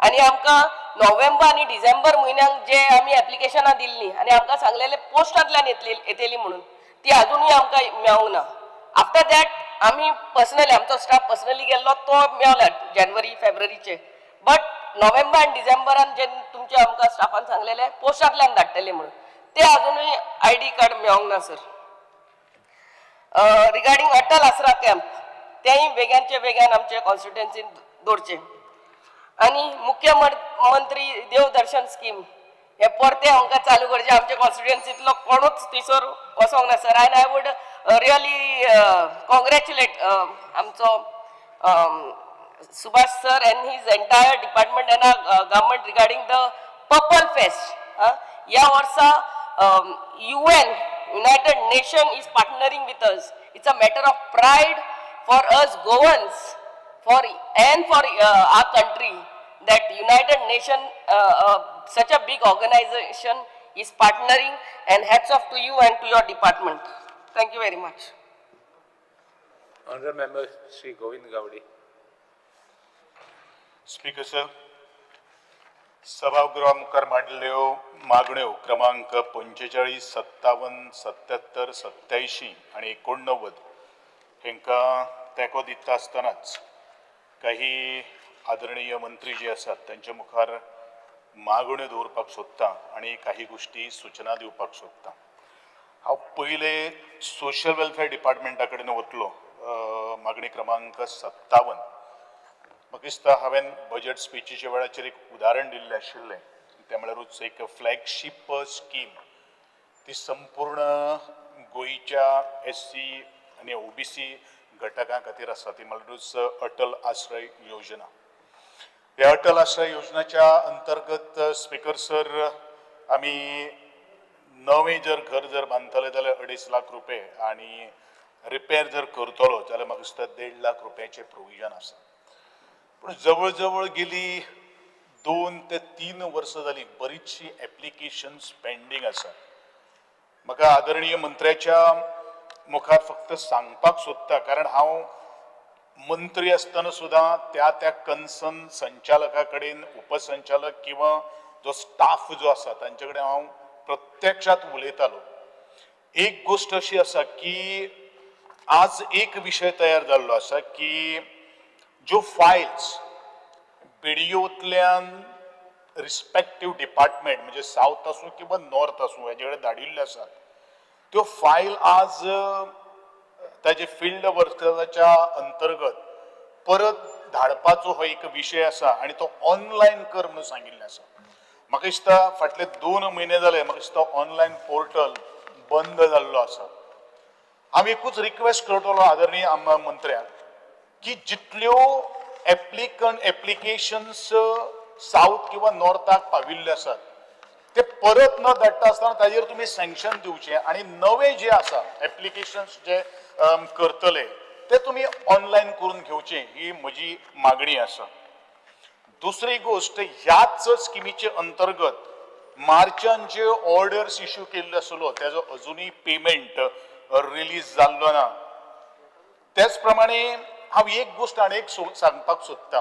आनी आमकां नोव्हेंबर आनी डिसेंबर म्हयन्याक जे आमी एप्लिकेशनां दिल्लीं आनी आमकां सांगलेलें पोस्टांतल्यान येतली येतली म्हणून, ती अजुनूय आमकां मेळूंक ना. आफ्टर that आमी पर्सनली, आमचो स्टाफ पर्सनली गेल्लो, तो मेवला जानेवारी फेब्रुवारीचे, बट नोव्हेंबर आनी डिसेंबरान जे तुमच्या आमकां स्टाफान सांगलेले पोस्टांतल्यान धाडटले म्हणून, ते अजुनूय आयडी कार्ड मेळोंक ना sir. Regarding Atal Aasara camp तेंय वेग्यानचे वेग्यान आमचे कॉन्स्टिट्युएन्सीन दवरचें. आनी मुख्यमंत्री देव दर्शन स्कीम हे परते आमकां चालू करचें. आमच्या कॉन्स्टिट्युएन्सींतलो कोणूच थंयसर वचोंक ना सर. आनी I would really congratulate आमचो Subhash sir and his entire department and government regarding the Purple Fest. ह्या वर्सा UN, United Nation, is partnering with us. It's a matter of pride for us Goans for and for our country that United Nation, such a big organization, is partnering, and hats off to you and to your department. Thank you very much.
Honorable Member Shri Govind Gaude.
Speaker sir, सभागृहा मुखार मांडल्यो मागण्यो क्रमांक 45, 57, 77, 87 आनी 89 हेंकां तेंको दिता आसतनाच काही आदरणीय मंत्री जे आसात तांच्या मुखार मागण्यो दवरपाक सोदता आनी काही गोश्टी सुचना दिवपाक सोदता. हांव पयले सोशल वेलफेअर डिपार्टमेंटा कडेन वतलो. मागणी क्रमांक 57. म्हाका दिसता हांवें बजट स्पिचीच्या वेळाचेर एक उदाहरण दिल्लें आशिल्लें, तें म्हळ्यारूच एक फ्लॅगशीप स्कीम, ती संपूर्ण गोंयच्या SC आनी OBC घटकां खातीर आसा, ती म्हळ्यारूच अटल आश्रय योजना. ह्या अटल आश्रय योजनाच्या अंतर्गत स्पीकर सर, आमी नवें जर घर जर बांदतले जाल्यार 2.5 लाख रुपये आनी रिपेर जर करतलो जाल्यार म्हाका दिसता 1.5 लाख रुपयाचें प्रोविजन आसा. पूण जवळ जवळ गेली 2 ते 3 वर्सां जालीं बरीचशीं एप्लिकेशन्स पेंडींग आसा. म्हाका आदरणीय मंत्र्याच्या मुखार फक्त सांगपाक सोदता, कारण हांव मंत्री आसतना सुद्दां त्या त्या कन्सर्न संचालका कडेन, उपसंचालक किंवा जो स्टाफ जो आसा तांचे कडेन हांव प्रत्यक्षात उलयतालो. एक गोश्ट अशी आसा की आज एक विशय तयार जाल्लो आसा की ज्यो फायल्स बीडीओंतल्यान रिस्पेक्टीव डिपार्टमेंट म्हणजे सावथ आसूं किंवा नॉर्थ आसूं हेजे कडेन धाडिल्ल्यो आसात, त्यो फायल आज ताजे फिल्ड वर्कराच्या अंतर्गत परत धाडपाचो हो एक विशय आसा आनी तो ऑनलायन कर म्हणून सांगिल्लें आसा. म्हाका दिसता फाटले 2 म्हयने जाले, म्हाका दिसता ऑनलायन पोर्टल बंद जाल्लो आसा. हांव एकूच रिक्वेस्ट करतलो आदरणीय मंत्र्याक की जितल्यो एप्लिकेशन्स सावथ किंवा नॉर्थाक पाविल्ले आसात ते परत न धाडटा आसतना ताजेर तुमी सँक्शन दिवचें आनी नवे जे आसा एप्लिकेशन्स जे करतले ते तुमी ऑनलायन करून घेवचे, ही म्हजी मागणी आसा. दुसरी गोश्ट, ह्याच स्किमीचे अंतर्गत मार्चान जे ऑर्डर्स इश्यू केल्लो आसलो तेजो अजुनूय पेमेंट रिलीज जाल्लो ना. त्याच प्रमाणे हांव एक गोश्ट आनी एक सांगपाक सोदता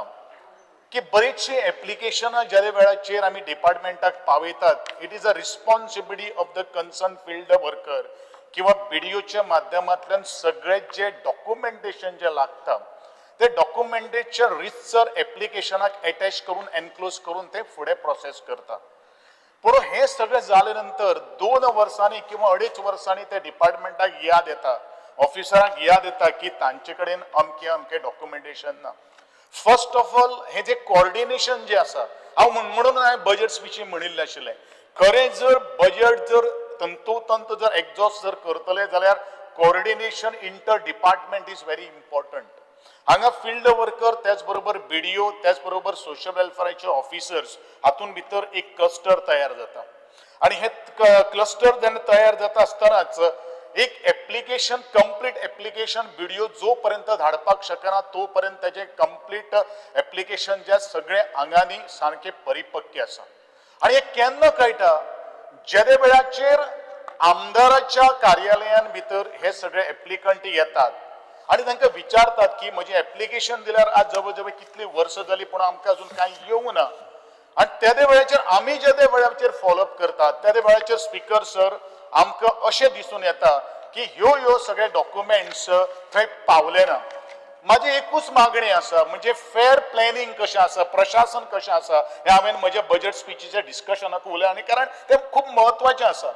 की बरेचशे एप्लिकेशनां ज्या वेळाचेर आमी डिपार्टमेंटाक पावयतात, it is a responsibility of the concern field worker किंवा बीडीओच्या माध्यमांतल्यान सगळे जे डॉक्युमेंटेशन जे लागता ते डॉक्युमेंटेशन रितसर एप्लिकेशनाक एटॅच करून एनक्लोज करून ते फुडें प्रोसेस करता. पूण हें सगळें जाले नंतर 2 वर्सांनी किंवा 2.5 वर्सांनी ते डिपार्टमेंटाक याद येता, ऑफिसरांक याद येता की तांचे कडेन अमकें अमकें डॉक्युमेंटेशन ना. फर्स्ट ऑफ ऑल हें जें कॉर्डिनेशन जें आसा, हांव म्हणून हांवें बजट स्पिची म्हणिल्लें आशिल्लें, खरें जर बजट जर तंतोतंत जर एग्जॉस्ट जर करतले जाल्यार coordination inter department is very important. हांगा फिल्ड वर्कर, त्याच बरोबर बीडीओ, त्याच बरोबर सोशल वेलफेराचे ऑफिसर्स हातून भितर एक क्लस्टर तयार जाता आनी हे क्लस्टर जेन्ना तयार जाता आसतनाच एक एप्लिकेशन, कंप्लीट एप्लिकेशन बीडीओ जो पर्यंत धाडपाक शकना तो पर्यंत तेजें कंप्लीट एप्लिकेशन ज्या सगळ्या आंगांनी सामकें परिपक्व आसा. आनी हें केन्ना कळटा, जेदे वेळाचेर आमदाराच्या कार्यालयान भितर हे सगळे एप्लिकंट येतात आनी तांकां विचारतात की म्हजें एप्लिकेशन दिल्यार आज जवळ जवळ कितलीं वर्सां जालीं पूण आमकां अजून कांय येवंक ना. आनी तेदे वेळाचेर आमी जेदे वेळाचेर फॉलोअप करतात तेदे वेळाचेर स्पिकर सर आमकां अशें दिसून येता की ह्यो ह्यो सगळे डॉक्युमेंट्स थंय पावले ना. म्हाजी एकूच मागणी आसा, म्हणजे फेर प्लॅनिंग कशें आसा, प्रशासन कशें आसा, हें हांवें म्हज्या बजट स्पिचीच्या डिस्कशनाक उलयलें आनी कारण तें खूब म्हत्वाचें आसा.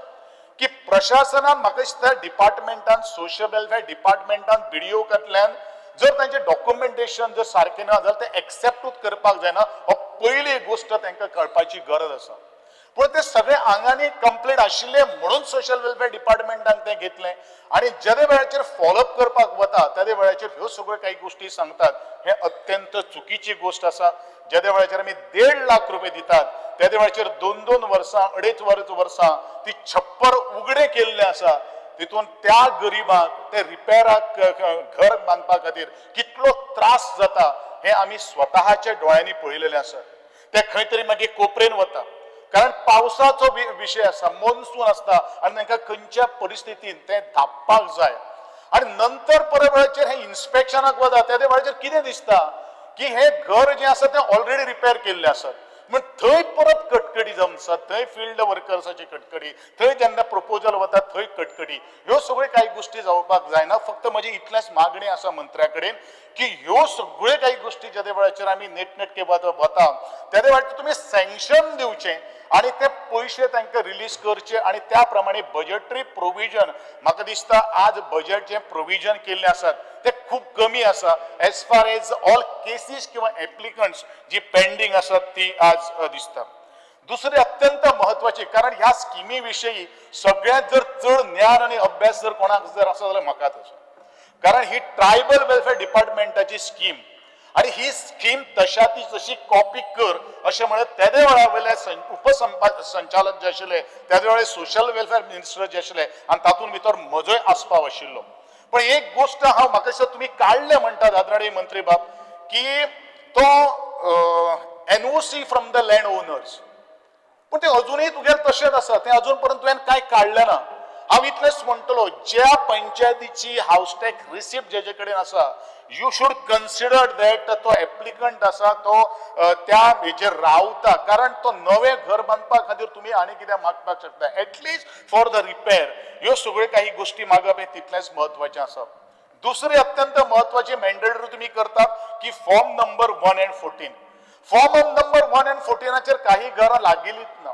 की प्रशासनान म्हाका दिसता डिपार्टमेंटान, सोशल वेलफेअर डिपार्टमेंटान बीडीओ कडल्यान जर तांचें डॉक्युमेंटेशन जर सारकें ना जाल्यार तें एक्सेप्टूच करपाक जायना, हो पयली गोश्ट तांकां कळपाची गरज आसा. पूण ते सगळे आंगांनी कंप्लेंट आशिल्ले म्हणून सोशल वेलफेअर डिपार्टमेंटान तें घेतलें आनी जेदे वेळाचेर फॉलोअप करपाक वता तेदे वेळाचेर ह्यो सगळ्यो काही गोश्टी सांगतात. हें अत्यंत चुकीची गोश्ट आसा. जेदे वेळाचेर आमी 1.5 लाख रुपये दितात तेदे वेळाचेर 2-2 वर्सां 2.5 वर्सां ती छप्पर उगडे केल्लें आसा, तितून त्या गरिबांक ते रिपेराक घर बांदपा खातीर कितलो त्रास जाता हें आमी स्वताच्या दोळ्यांनी पळयलेलें आसा. ते खंय तरी मागीर कोपरेन वता, कारण पावसाचो विशय आसा, मोन्सून आसता आनी तांकां खंयच्या परिस्थितीन तें धापपाक जाय. आनी नंतर परत वेळाचेर हें इन्स्पेक्शनाक वता तेदे वेळाचेर कितें दिसता की हें घर जें आसा तें ऑलरेडी रिपेर केल्लें आसा, म्हण थंय परत कटकटी जावन आसा, थंय फिल्ड वर्कर्साची कटकटी, थंय जेन्ना प्रपोजल वता थंय कटकटी, ह्यो सगळ्यो कांय गोश्टी जावपाक जायना. फक्त म्हजी इतलेंच मागणी आसा मंत्र्या कडेन की ह्यो सगळ्यो कांय गोश्टी जेदे वेळाचेर आमी नेटनेटके वता तेदे वेळाचेर तुमी सँक्शन दिवचें आनी ते पयशे तांकां रिलीज करचे आनी त्या प्रमाणे बजटरी प्रोविजन, म्हाका दिसता आज बजट जें प्रोविजन केल्लें आसात ते खूब कमी आसा as far as all cases किंवा एप्लिकंट्स जी पेंडींग आसात ती आज दिसता. दुसरी अत्यंत महत्वाची, कारण ह्या स्किमी विशयी सगळ्यांत जर चड ज्ञान आनी अभ्यास जर कोणाक जर आसा जाल्यार म्हाकाच आसा, कारण ही ट्रायबल वेलफेअर डिपार्टमेंटाची स्कीम आनी ही स्कीम तशा ती जशी कॉपी कर अशें म्हळ्यार तेदे वेळा वयले उपसंचालक जे आशिल्ले तेदे वेळार सोशल वेलफेअर मिनिस्टर जे आशिल्ले आनी तातूंत भितर म्हजोय आस्पाव आशिल्लो. पण एक गोश्ट हांव म्हाका दिसता तुमी काडले म्हणटात आदरणीय मंत्री बाब की तो NOC from the land owners, पूण ते अजुनूय तुगेलें तशेंच आसा, तें अजून पर्यंत तुवें कांय काडलें ना. हांव इतलेंच म्हणटलो, ज्या पंचायतीची हावस टॅक्स रिसिप्ट जेजे कडेन आसा you should consider that तो एप्लिकंट आसा तो त्या हेजेर रावता, कारण तो नवें घर बांदपा खातीर तुमी आनी कितें मागपाक शकता, at least for the repair. ह्यो सगळ्यो काही गोश्टी मागप हें तितलेंच म्हत्वाचें आसा. दुसरी अत्यंत म्हत्वाची मॅन्डेटरी तुमी करतात की फॉर्म नंबर 1 आनी 14, फॉर्म नंबर 1 आनी 14 काही घरां लागिल्लीच ना.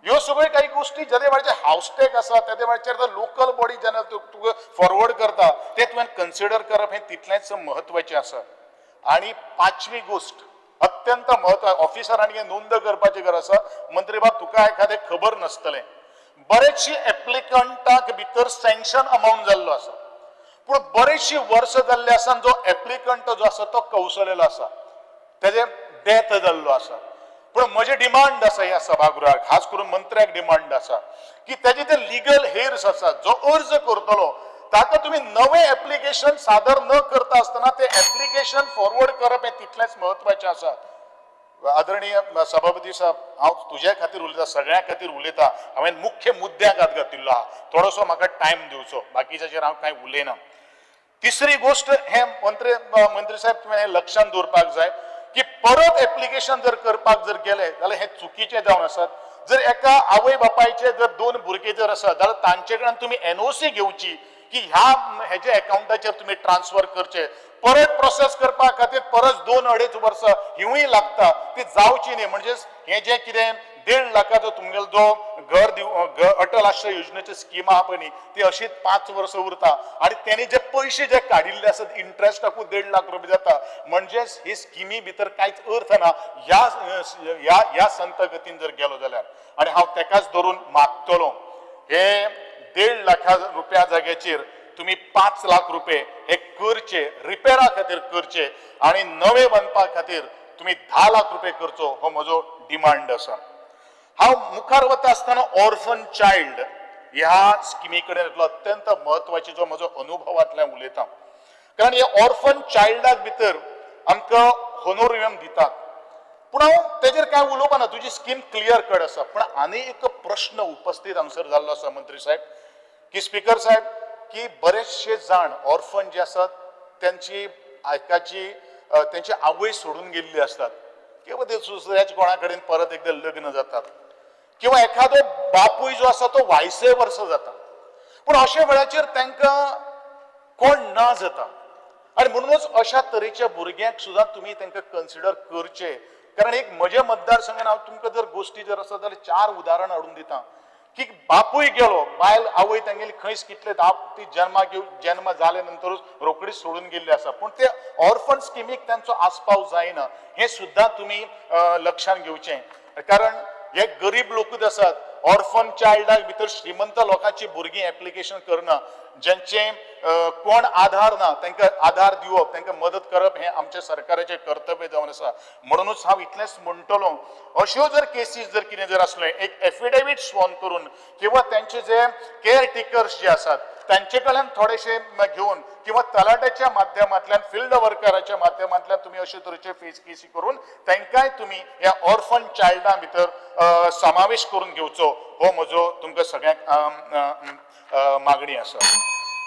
ह्यो सगळ्यो काही गोश्टी जेदे वेळाचेर हावस टॅक्स आसा तेदे वेळाचेर लोकल बॉडी जेन्ना तुका फॉरवर्ड करता ते तुवें कन्सिडर करप हें तितलेंच म्हत्वाचें आसा. आनी पांचवी गोश्ट अत्यंत म्हत्व, ऑफिसरांनी हें नोंद करपाची गरज आसा. मंत्री बाब तुका एखादें खबर नासतलें, बरेचशी एप्लिकंटाक भितर सँक्शन अमावंट जाल्लो आसा, पूण बरेचशी वर्सां जाल्ली आसा जो एप्लिकंट जो आसा तो कौसलेलो आसा, तेजें डेथ जाल्लो आसा. पूण म्हजें डिमांड आसा ह्या सभागृहाक, खास करून मंत्र्याक डिमांड आसा की तेजे ते लिगल हेर्स आसा, जो अर्ज करतलो ताका तुमी नवें एप्लिकेशन सादर न करता आसतना ते एप्लिकेशन फॉरवर्ड करप हें तितलेंच म्हत्वाचें आसा. आदरणीय सभापती साहेब, हांव तुज्या खातीर उलयता, सगळ्यां खातीर उलयता, हांवें मुख्य मुद्द्याक हात घातिल्लो आहा, थोडोसो म्हाका टायम दिवचो, बाकीच्याचेर हांव कांय उलयना. तिसरी गोश्ट हें मंत्री साहेब तुवें हें लक्षांत दवरपाक जाय की परत एप्लिकेशन जर करपाक जर गेले जाल्यार हें चुकीचें जावन आसात. जर एका आवय बापायचे जर 2 भुरगे जर आसात जाल्यार तांचे कडल्यान तुमी एनओसी घेवची की ह्या हेजे एकावंटाचेर तुमी ट्रान्सफर करचे, परत प्रोसेस करपा खातीर परत 2-2.5 वर्सां हिवूय लागता, ती जावची न्ही. म्हणजेच हें जें कितें 1.5 लाखाचो तुमगेलो जो घर अटल आश्रय योजनेची स्कीम आहा पळय न्ही ती अशीच 5 वर्सां उरता आनी तेणी जे पयशे जे काडिल्ले आसात इंट्रस्टाकूच 1.5 लाख रुपया जाता. म्हणजेच ही स्किमी भितर कांयच अर्थ ना ह्या ह्या ह्या संत गतीन जर गेलो जाल्यार. आनी हांव तेकाच धरून मागतलो हे 1.5 लाखा रुपया जाग्याचेर तुमी 5 लाख रुपये हे करचे, रिपेरा खातीर करचे आनी नवे बांदपा खातीर तुमी 10 लाख रुपये करचो, हो म्हजो डिमांड आसा. हांव मुखार वता आसतना ऑर्फन चायल्ड ह्या स्किमी कडेन येतलो, अत्यंत म्हत्वाची जो म्हजो अनुभवांतल्यान उलयता, कारण हे ऑर्फन चायल्डाक भितर आमकां होनोरियम दितात, पूण हांव तेजेर कांय उलोवपा ना, तुजी स्कीम क्लियर कट आसा. पूण आनी एक प्रश्न उपस्थित हांगसर जाल्लो आसा मंत्री साहेब की स्पीकर साहेब की बरेचशे जाण ऑर्फन जे आसात त्यांची एकाची त्यांची आवय सोडून गेल्ली आसतात किंवा ते दुसऱ्याच कोणा कडेन परत एकदां लग्न जातात किंवा एखादो बापूय जो आसा तो वायसे वर्स जाता, पूण अशा वेळाचेर तांकां कोण ना जाता आनी म्हणूनच अशा तरेच्या भुरग्यांक सुद्दां तुमी तांकां कन्सिडर करचे. कारण एक म्हज्या मतदारसंघान हांव तुमकां जर गोश्टी जर आसा जाल्यार 4 उदाहरण हाडून दिता की बापूय गेलो, बायल आवय तांगेली खंयच कितले ती जन्माक जन्म जाले नंतरूच रोखडीच सोडून गेल्ली आसा, पूण ते ऑर्फन स्किमीक तांचो आस्पाव जायना हें सुद्दां तुमी लक्षांत घेवचें. कारण हे गरीब लोकूच आसात, ऑर्फन चायल्डाक भितर श्रीमंत लोकांची भुरगीं एप्लिकेशन करना, ज्यांचे कोण आधार ना तांकां आधार दिवप, तांकां मदत करप हें आमच्या सरकाराचें कर्तव्य जावन आसा. म्हणूनच हांव इतलेंच म्हणटलो, अश्यो जर केसीस जर कितें जर आसलें एक एफिडेवीट स्वॉन करून किंवा तांचे जे केअर टेकर्स जे आसात तांचे कडल्यान थोडेशे घेवन किंवा तलाट्याच्या माध्यमांतल्यान फिल्ड वर्कराच्या माध्यमांतल्यान तुमी अशे तरेचे फेस केसी करून तांकांय तुमी ह्या ऑर्फन चायल्डां भितर समावेश करून घेवचो, हो म्हजो तुमकां सगळ्यांक मागणी आसा.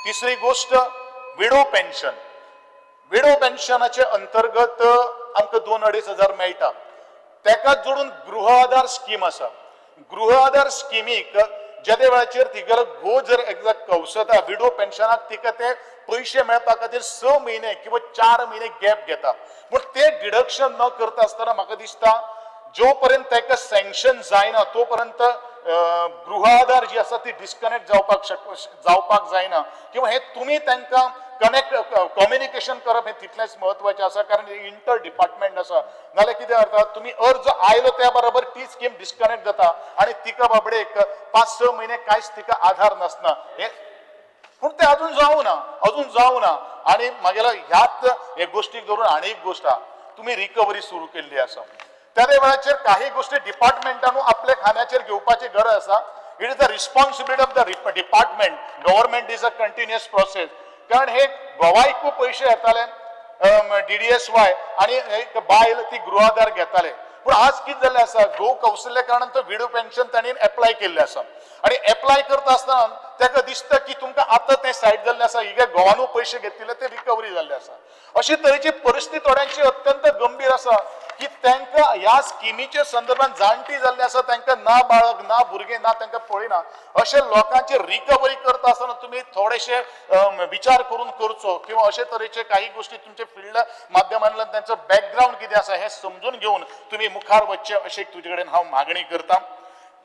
तिसरी गोष्ट, विडो पेन्शन. विडो पेन्शनाचे अंतर्गत आमकां 2-2.5 हजार मेळटा, ताका जोडून गृह आधार स्कीम आसा. गृह आधार स्किमीक जेदे वेळाचेर तिगेलो घोव जर एकदा कवसता विडो पेन्शनाक तिका ते पयशे मेळपा खातीर 6 म्हयने किंवा 4 म्हयने गॅप घेता, पूण ते डिडक्शन न करता आसतना म्हाका दिसता जो पर्यंत ताका सँक्शन जायना तो पर्यंत गृह आधार जी आसा ती डिस्कनेक्ट जावपाक जायना, किंवा हे तुमी तांकां कनेक्ट कम्युनिकेशन करप हें तितलेंच म्हत्वाचें आसा, कारण इंटर डिपार्टमेंट आसा. नाल्यार कितें जाता, तुमी अर्ज आयलो त्या बरोबर ती स्कीम डिस्कनेक्ट जाता आनी तिका बाबडे एक 5-6 म्हयने कांयच तिका आधार नासना, हें पूण तें अजून जावना, अजून जावना. आनी म्हागेल्या ह्याच हे गोश्टीक धरून आनी एक गोश्ट आहा, तुमी रिकवरी सुरू केल्ली आसा, त्या वेळाचेर काही गोष्टी डिपार्टमेंटानू आपल्या खांद्याचेर घेवपाची गरज आसा. It is the responsibility of the department. Government is a continuous process. कारण हे गोवायकू पयशे येताले DDSY आनी एक बायल ती गृहाधार घेताले, पूण आज कितें जाल्लें आसा, घोव कौशल्य कारणान तो विडो पेन्शन तांणी एप्लाय केल्लें आसा आनी एप्लाय करता आसतना ताका दिसता की तुमकां आतां तें सायड जाल्लें आसा, हिगे घोवानू पयशे घेतिल्ले ते रिकवरी जाल्ले आसा. अशी तरेची परिस्थिती थोड्यांची अत्यंत गंभीर आसा की तांकां ह्या स्किमीच्या संदर्भात जाणटी जाल्ली आसा, तांकां ना बाळक ना भुरगें ना तांकां पळयना, अशे लोकांची रिकवरी करता आसतना तुमी थोडेशे विचार करून करचो किंवा अशे तरेचे काही गोष्टी तुमच्या फिल्ड माध्यमांतल्यान तांचो बॅकग्रावंड कितें आसा हें समजून घेवन तुमी मुखार वचचें अशें तुजे कडेन हांव मागणी करता.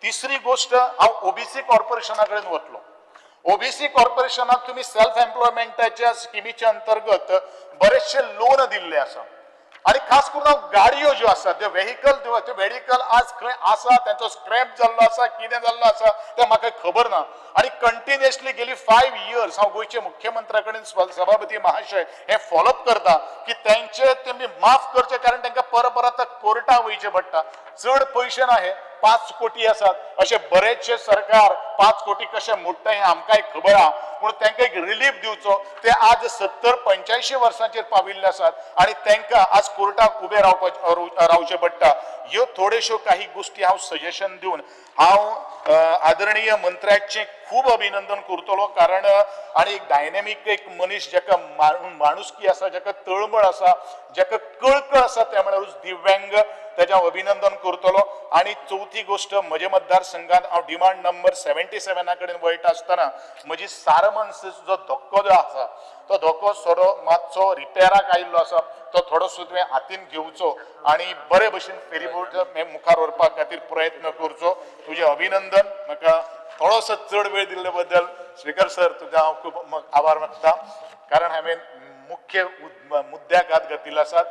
तिसरी गोष्ट, हांव ओबीसी कॉर्पोरेशना कडेन वतलो. ओबीसी कॉर्पोरेशनाक तुमी सेल्फ एम्प्लॉयमेंटाच्या स्किमीच्या अंतर्गत बरेचशे लोन दिल्ले आसा आनी खास करून गाडयो ज्यो आसा त्यो व्हेकल, त्यो व्हेकल आज खंय आसा, तांचो स्क्रॅप जाल्लो आसा, कितें जाल्लो आसा तें म्हाका खबर ना. आनी कंटिन्युअसली गेली 5 इयर्स हांव गोंयच्या मुख्यमंत्र्या कडेन सभापती महाशय हें फॉलोअप करता की तांचे तेमी माफ करचे, कारण तांकां परत परत कोर्टां वयचें पडटा. चड पयशे ना, हे 5 कोटी आसात, अशे बरेचशे सरकार 5 कोटी कशे मोडटा हें आमकांय खबर आहा, पूण तांकां एक रिलीफ दिवचो. ते आज 70-85 वर्सांचेर पाविल्ले आसात आनी तांकां आज कोर्टाक उबे रावचें पडटा. ह्यो थोड्योश्यो काही गोश्टी हांव सजेशन दिवन हांव आदरणीय मंत्र्याचें खूब अभिनंदन करतलो, कारण आनी एक डायनेमीक एक मनीस जाका माणुसकी आसा, जाका तळमळ आसा, जाका कळकळ आसा, त्या म्हळ्यारूच दिव्यांग, तेजें हांव अभिनंदन करतलो. आनी चवथी गोश्ट, म्हज्या मतदारसंघात हांव डिमांड नंबर 77 कडेन वळटा आसतना म्हजी सारमन्स जो धक्को जो आसा तो धक्को थोडो मातसो रिपेराक आयिल्लो आसा, तो थोडोसो तुवें हातीन घेवचो आनी बरे भशेन फेरीबोट मुखार व्हरपा खातीर प्रयत्न करचो. तुजें अभिनंदन. म्हाका थोडोसो चड वेळ दिल्ले बद्दल स्पीकर सर तुका हांव खूब आभार मानता, कारण हांवें मुख्य मुद्द्याक हात घातिल्लो आसा.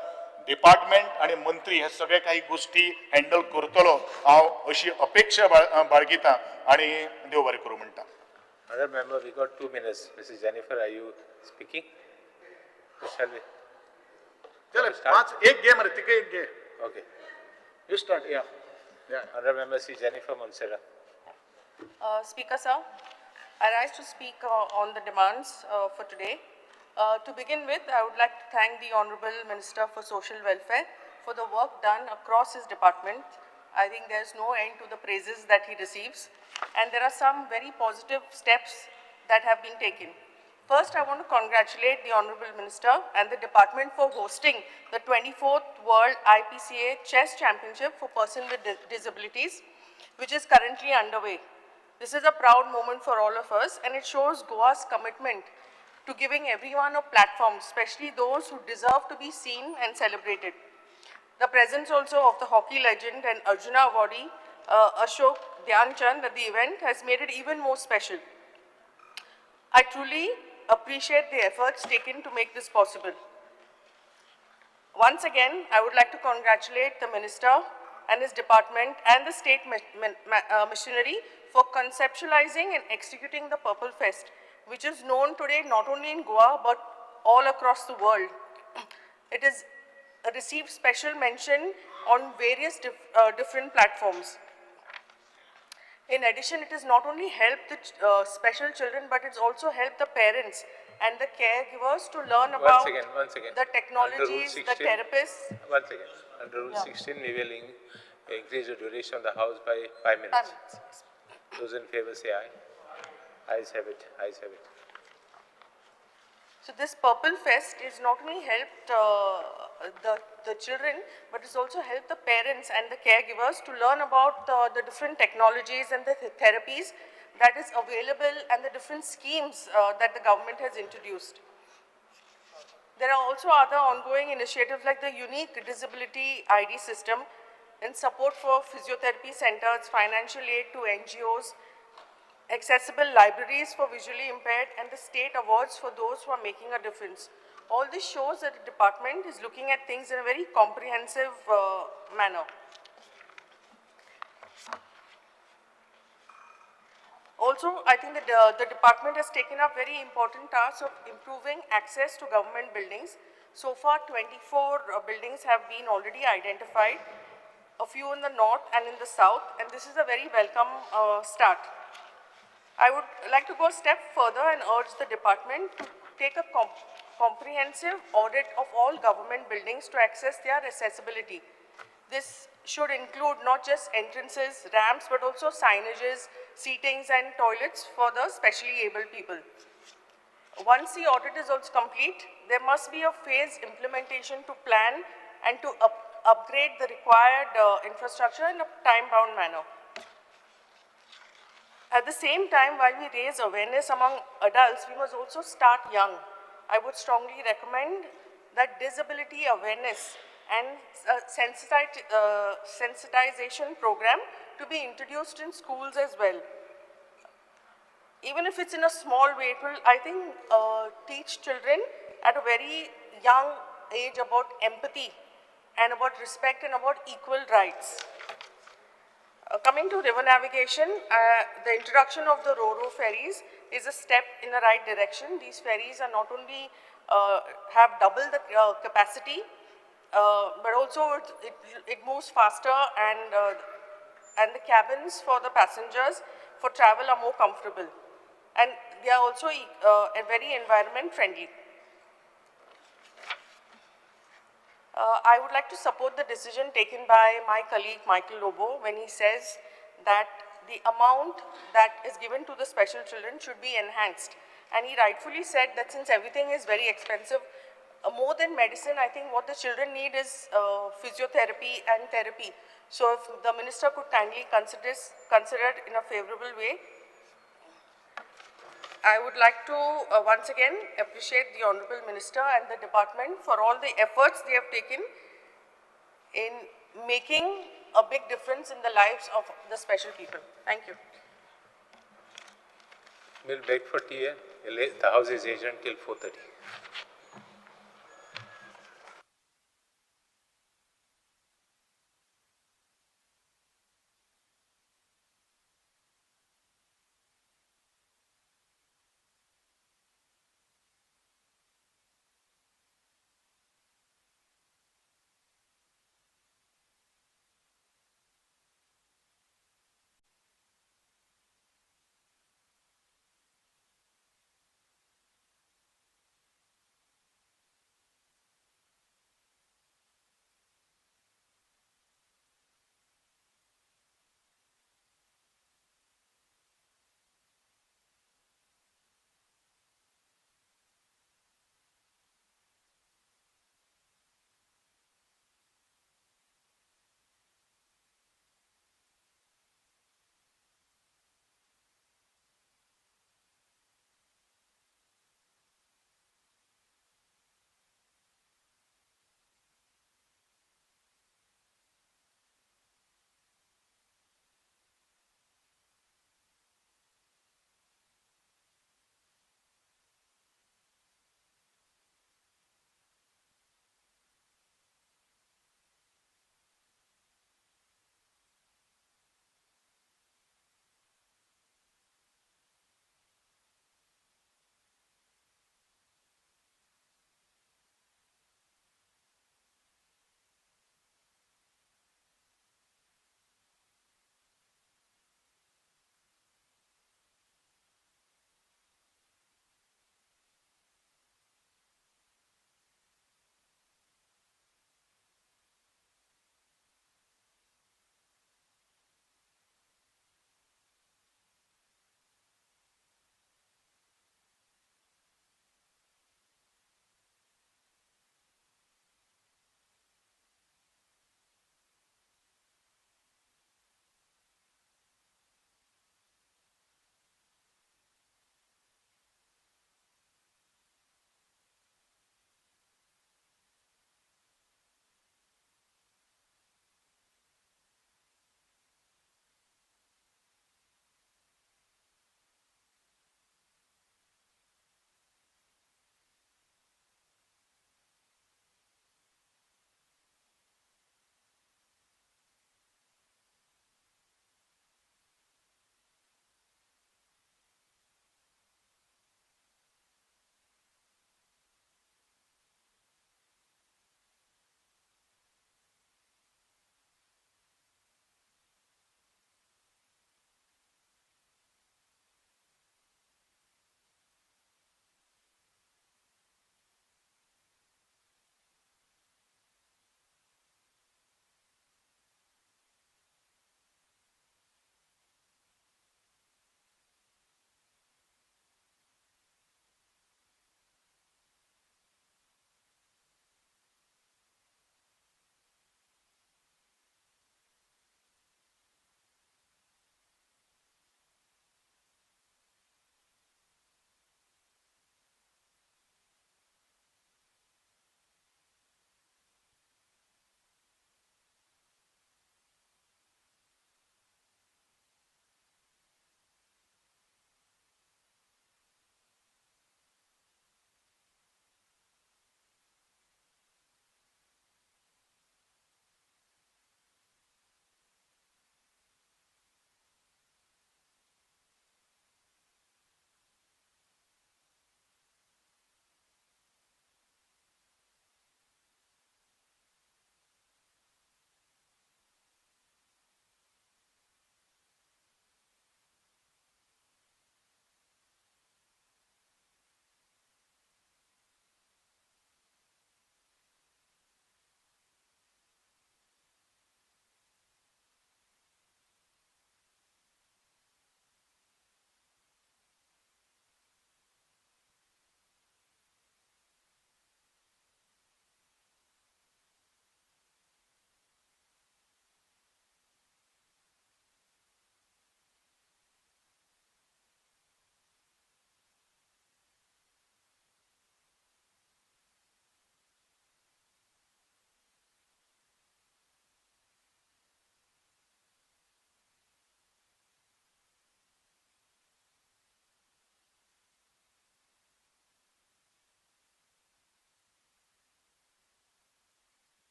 डिपार्टमेंट आनी मंत्री हे सगळे काही गोष्टी हँडल करतलो हांव अशी अपेक्षा बाळगिता आनी देव बरें करूं म्हणटा.
Other member, we got 2 minutes. Mrs. Jennifer, are you speaking? Shall we?
चल, 5 एक घे मरे, तिका एक घे.
Okay.
You start, yeah.
Honorable member, C. Jennifer Monserrat.
Speaker, sir, I rise to speak on the demands for today. To begin with, I would like to thank the Honorable Minister for Social Welfare for the work done across his department. I think there is no end to the praises that he receives, and there are some very positive steps that have been taken. First, I want to congratulate the Honorable Minister and the department for hosting the 24th World IPCA Chess Championship for persons with disabilities, which is currently underway. This is a proud moment for all of us, and it shows Goa's commitment to giving everyone a platform, especially those who deserve to be seen and celebrated. The presence also of the hockey legend and Arjuna awardee, Ashok Dhyanchand at the event has made it even more special. I truly appreciate the efforts taken to make this possible. Once again, I would like to congratulate the Minister and his department and the state missionary for conceptualizing and executing the Purple Fest, which is known today not only in Goa but all across the world. It has received special mention on various different platforms. In addition, it has not only helped the special children, but it's also helped the parents and the caregivers to learn about
Once again,
the technologies,
under Rule
the
16,
therapists.
Once again, under Rule 16, we will increase the duration of the House by 5 minutes.
5 minutes.
Those in favor say aye. Ayes have it. Ayes have it.
So this Purple Fest is not only helped the children, but it's also helped the parents and the caregivers to learn about the different technologies and the therapies that is available and the different schemes that the government has introduced. There are also other ongoing initiatives like the unique disability ID system and support for physiotherapy centers, financial aid to NGOs, accessible libraries for visually impaired, and the state awards for those who are making a difference. All this shows that the department is looking at things in a very comprehensive manner. Also, I think that the department has taken up very important tasks of improving access to government buildings. So far, 24 buildings have been already identified, a few in the north and in the south, and this is a very welcome start. I would like to go a step further and urge the department to take a comprehensive audit of all government buildings to access their accessibility. This should include not just entrances, ramps, but also signages, seatings and toilets for the specially abled people. Once the audit is also complete, there must be a phased implementation to plan and to upgrade the required infrastructure in a time-bound manner. At the same time, while we raise awareness among adults, we must also start young. I would strongly recommend that disability awareness and sensitization program to be introduced in schools as well. Even if it's in a small way, it will, I think, teach children at a very young age about empathy and about respect and about equal rights. Coming to river navigation, the introduction of the Ro-Ro ferries is a step in the right direction. These ferries are not only have double the capacity, but also it moves faster, and the cabins for the passengers for travel are more comfortable. And they are also very environment friendly. I would like to support the decision taken by my colleague Michael Lobo when he says that the amount that is given to the special children should be enhanced. And he rightfully said that since everything is very expensive, more than medicine, I think what the children need is physiotherapy and therapy. So if the minister could kindly consider it in a favorable way. I would like to once again appreciate the Honorable Minister and the department for all the efforts they have taken in making a big difference in the lives of the special people. Thank you.
We'll break for tea. The house is adjourned till 4:30.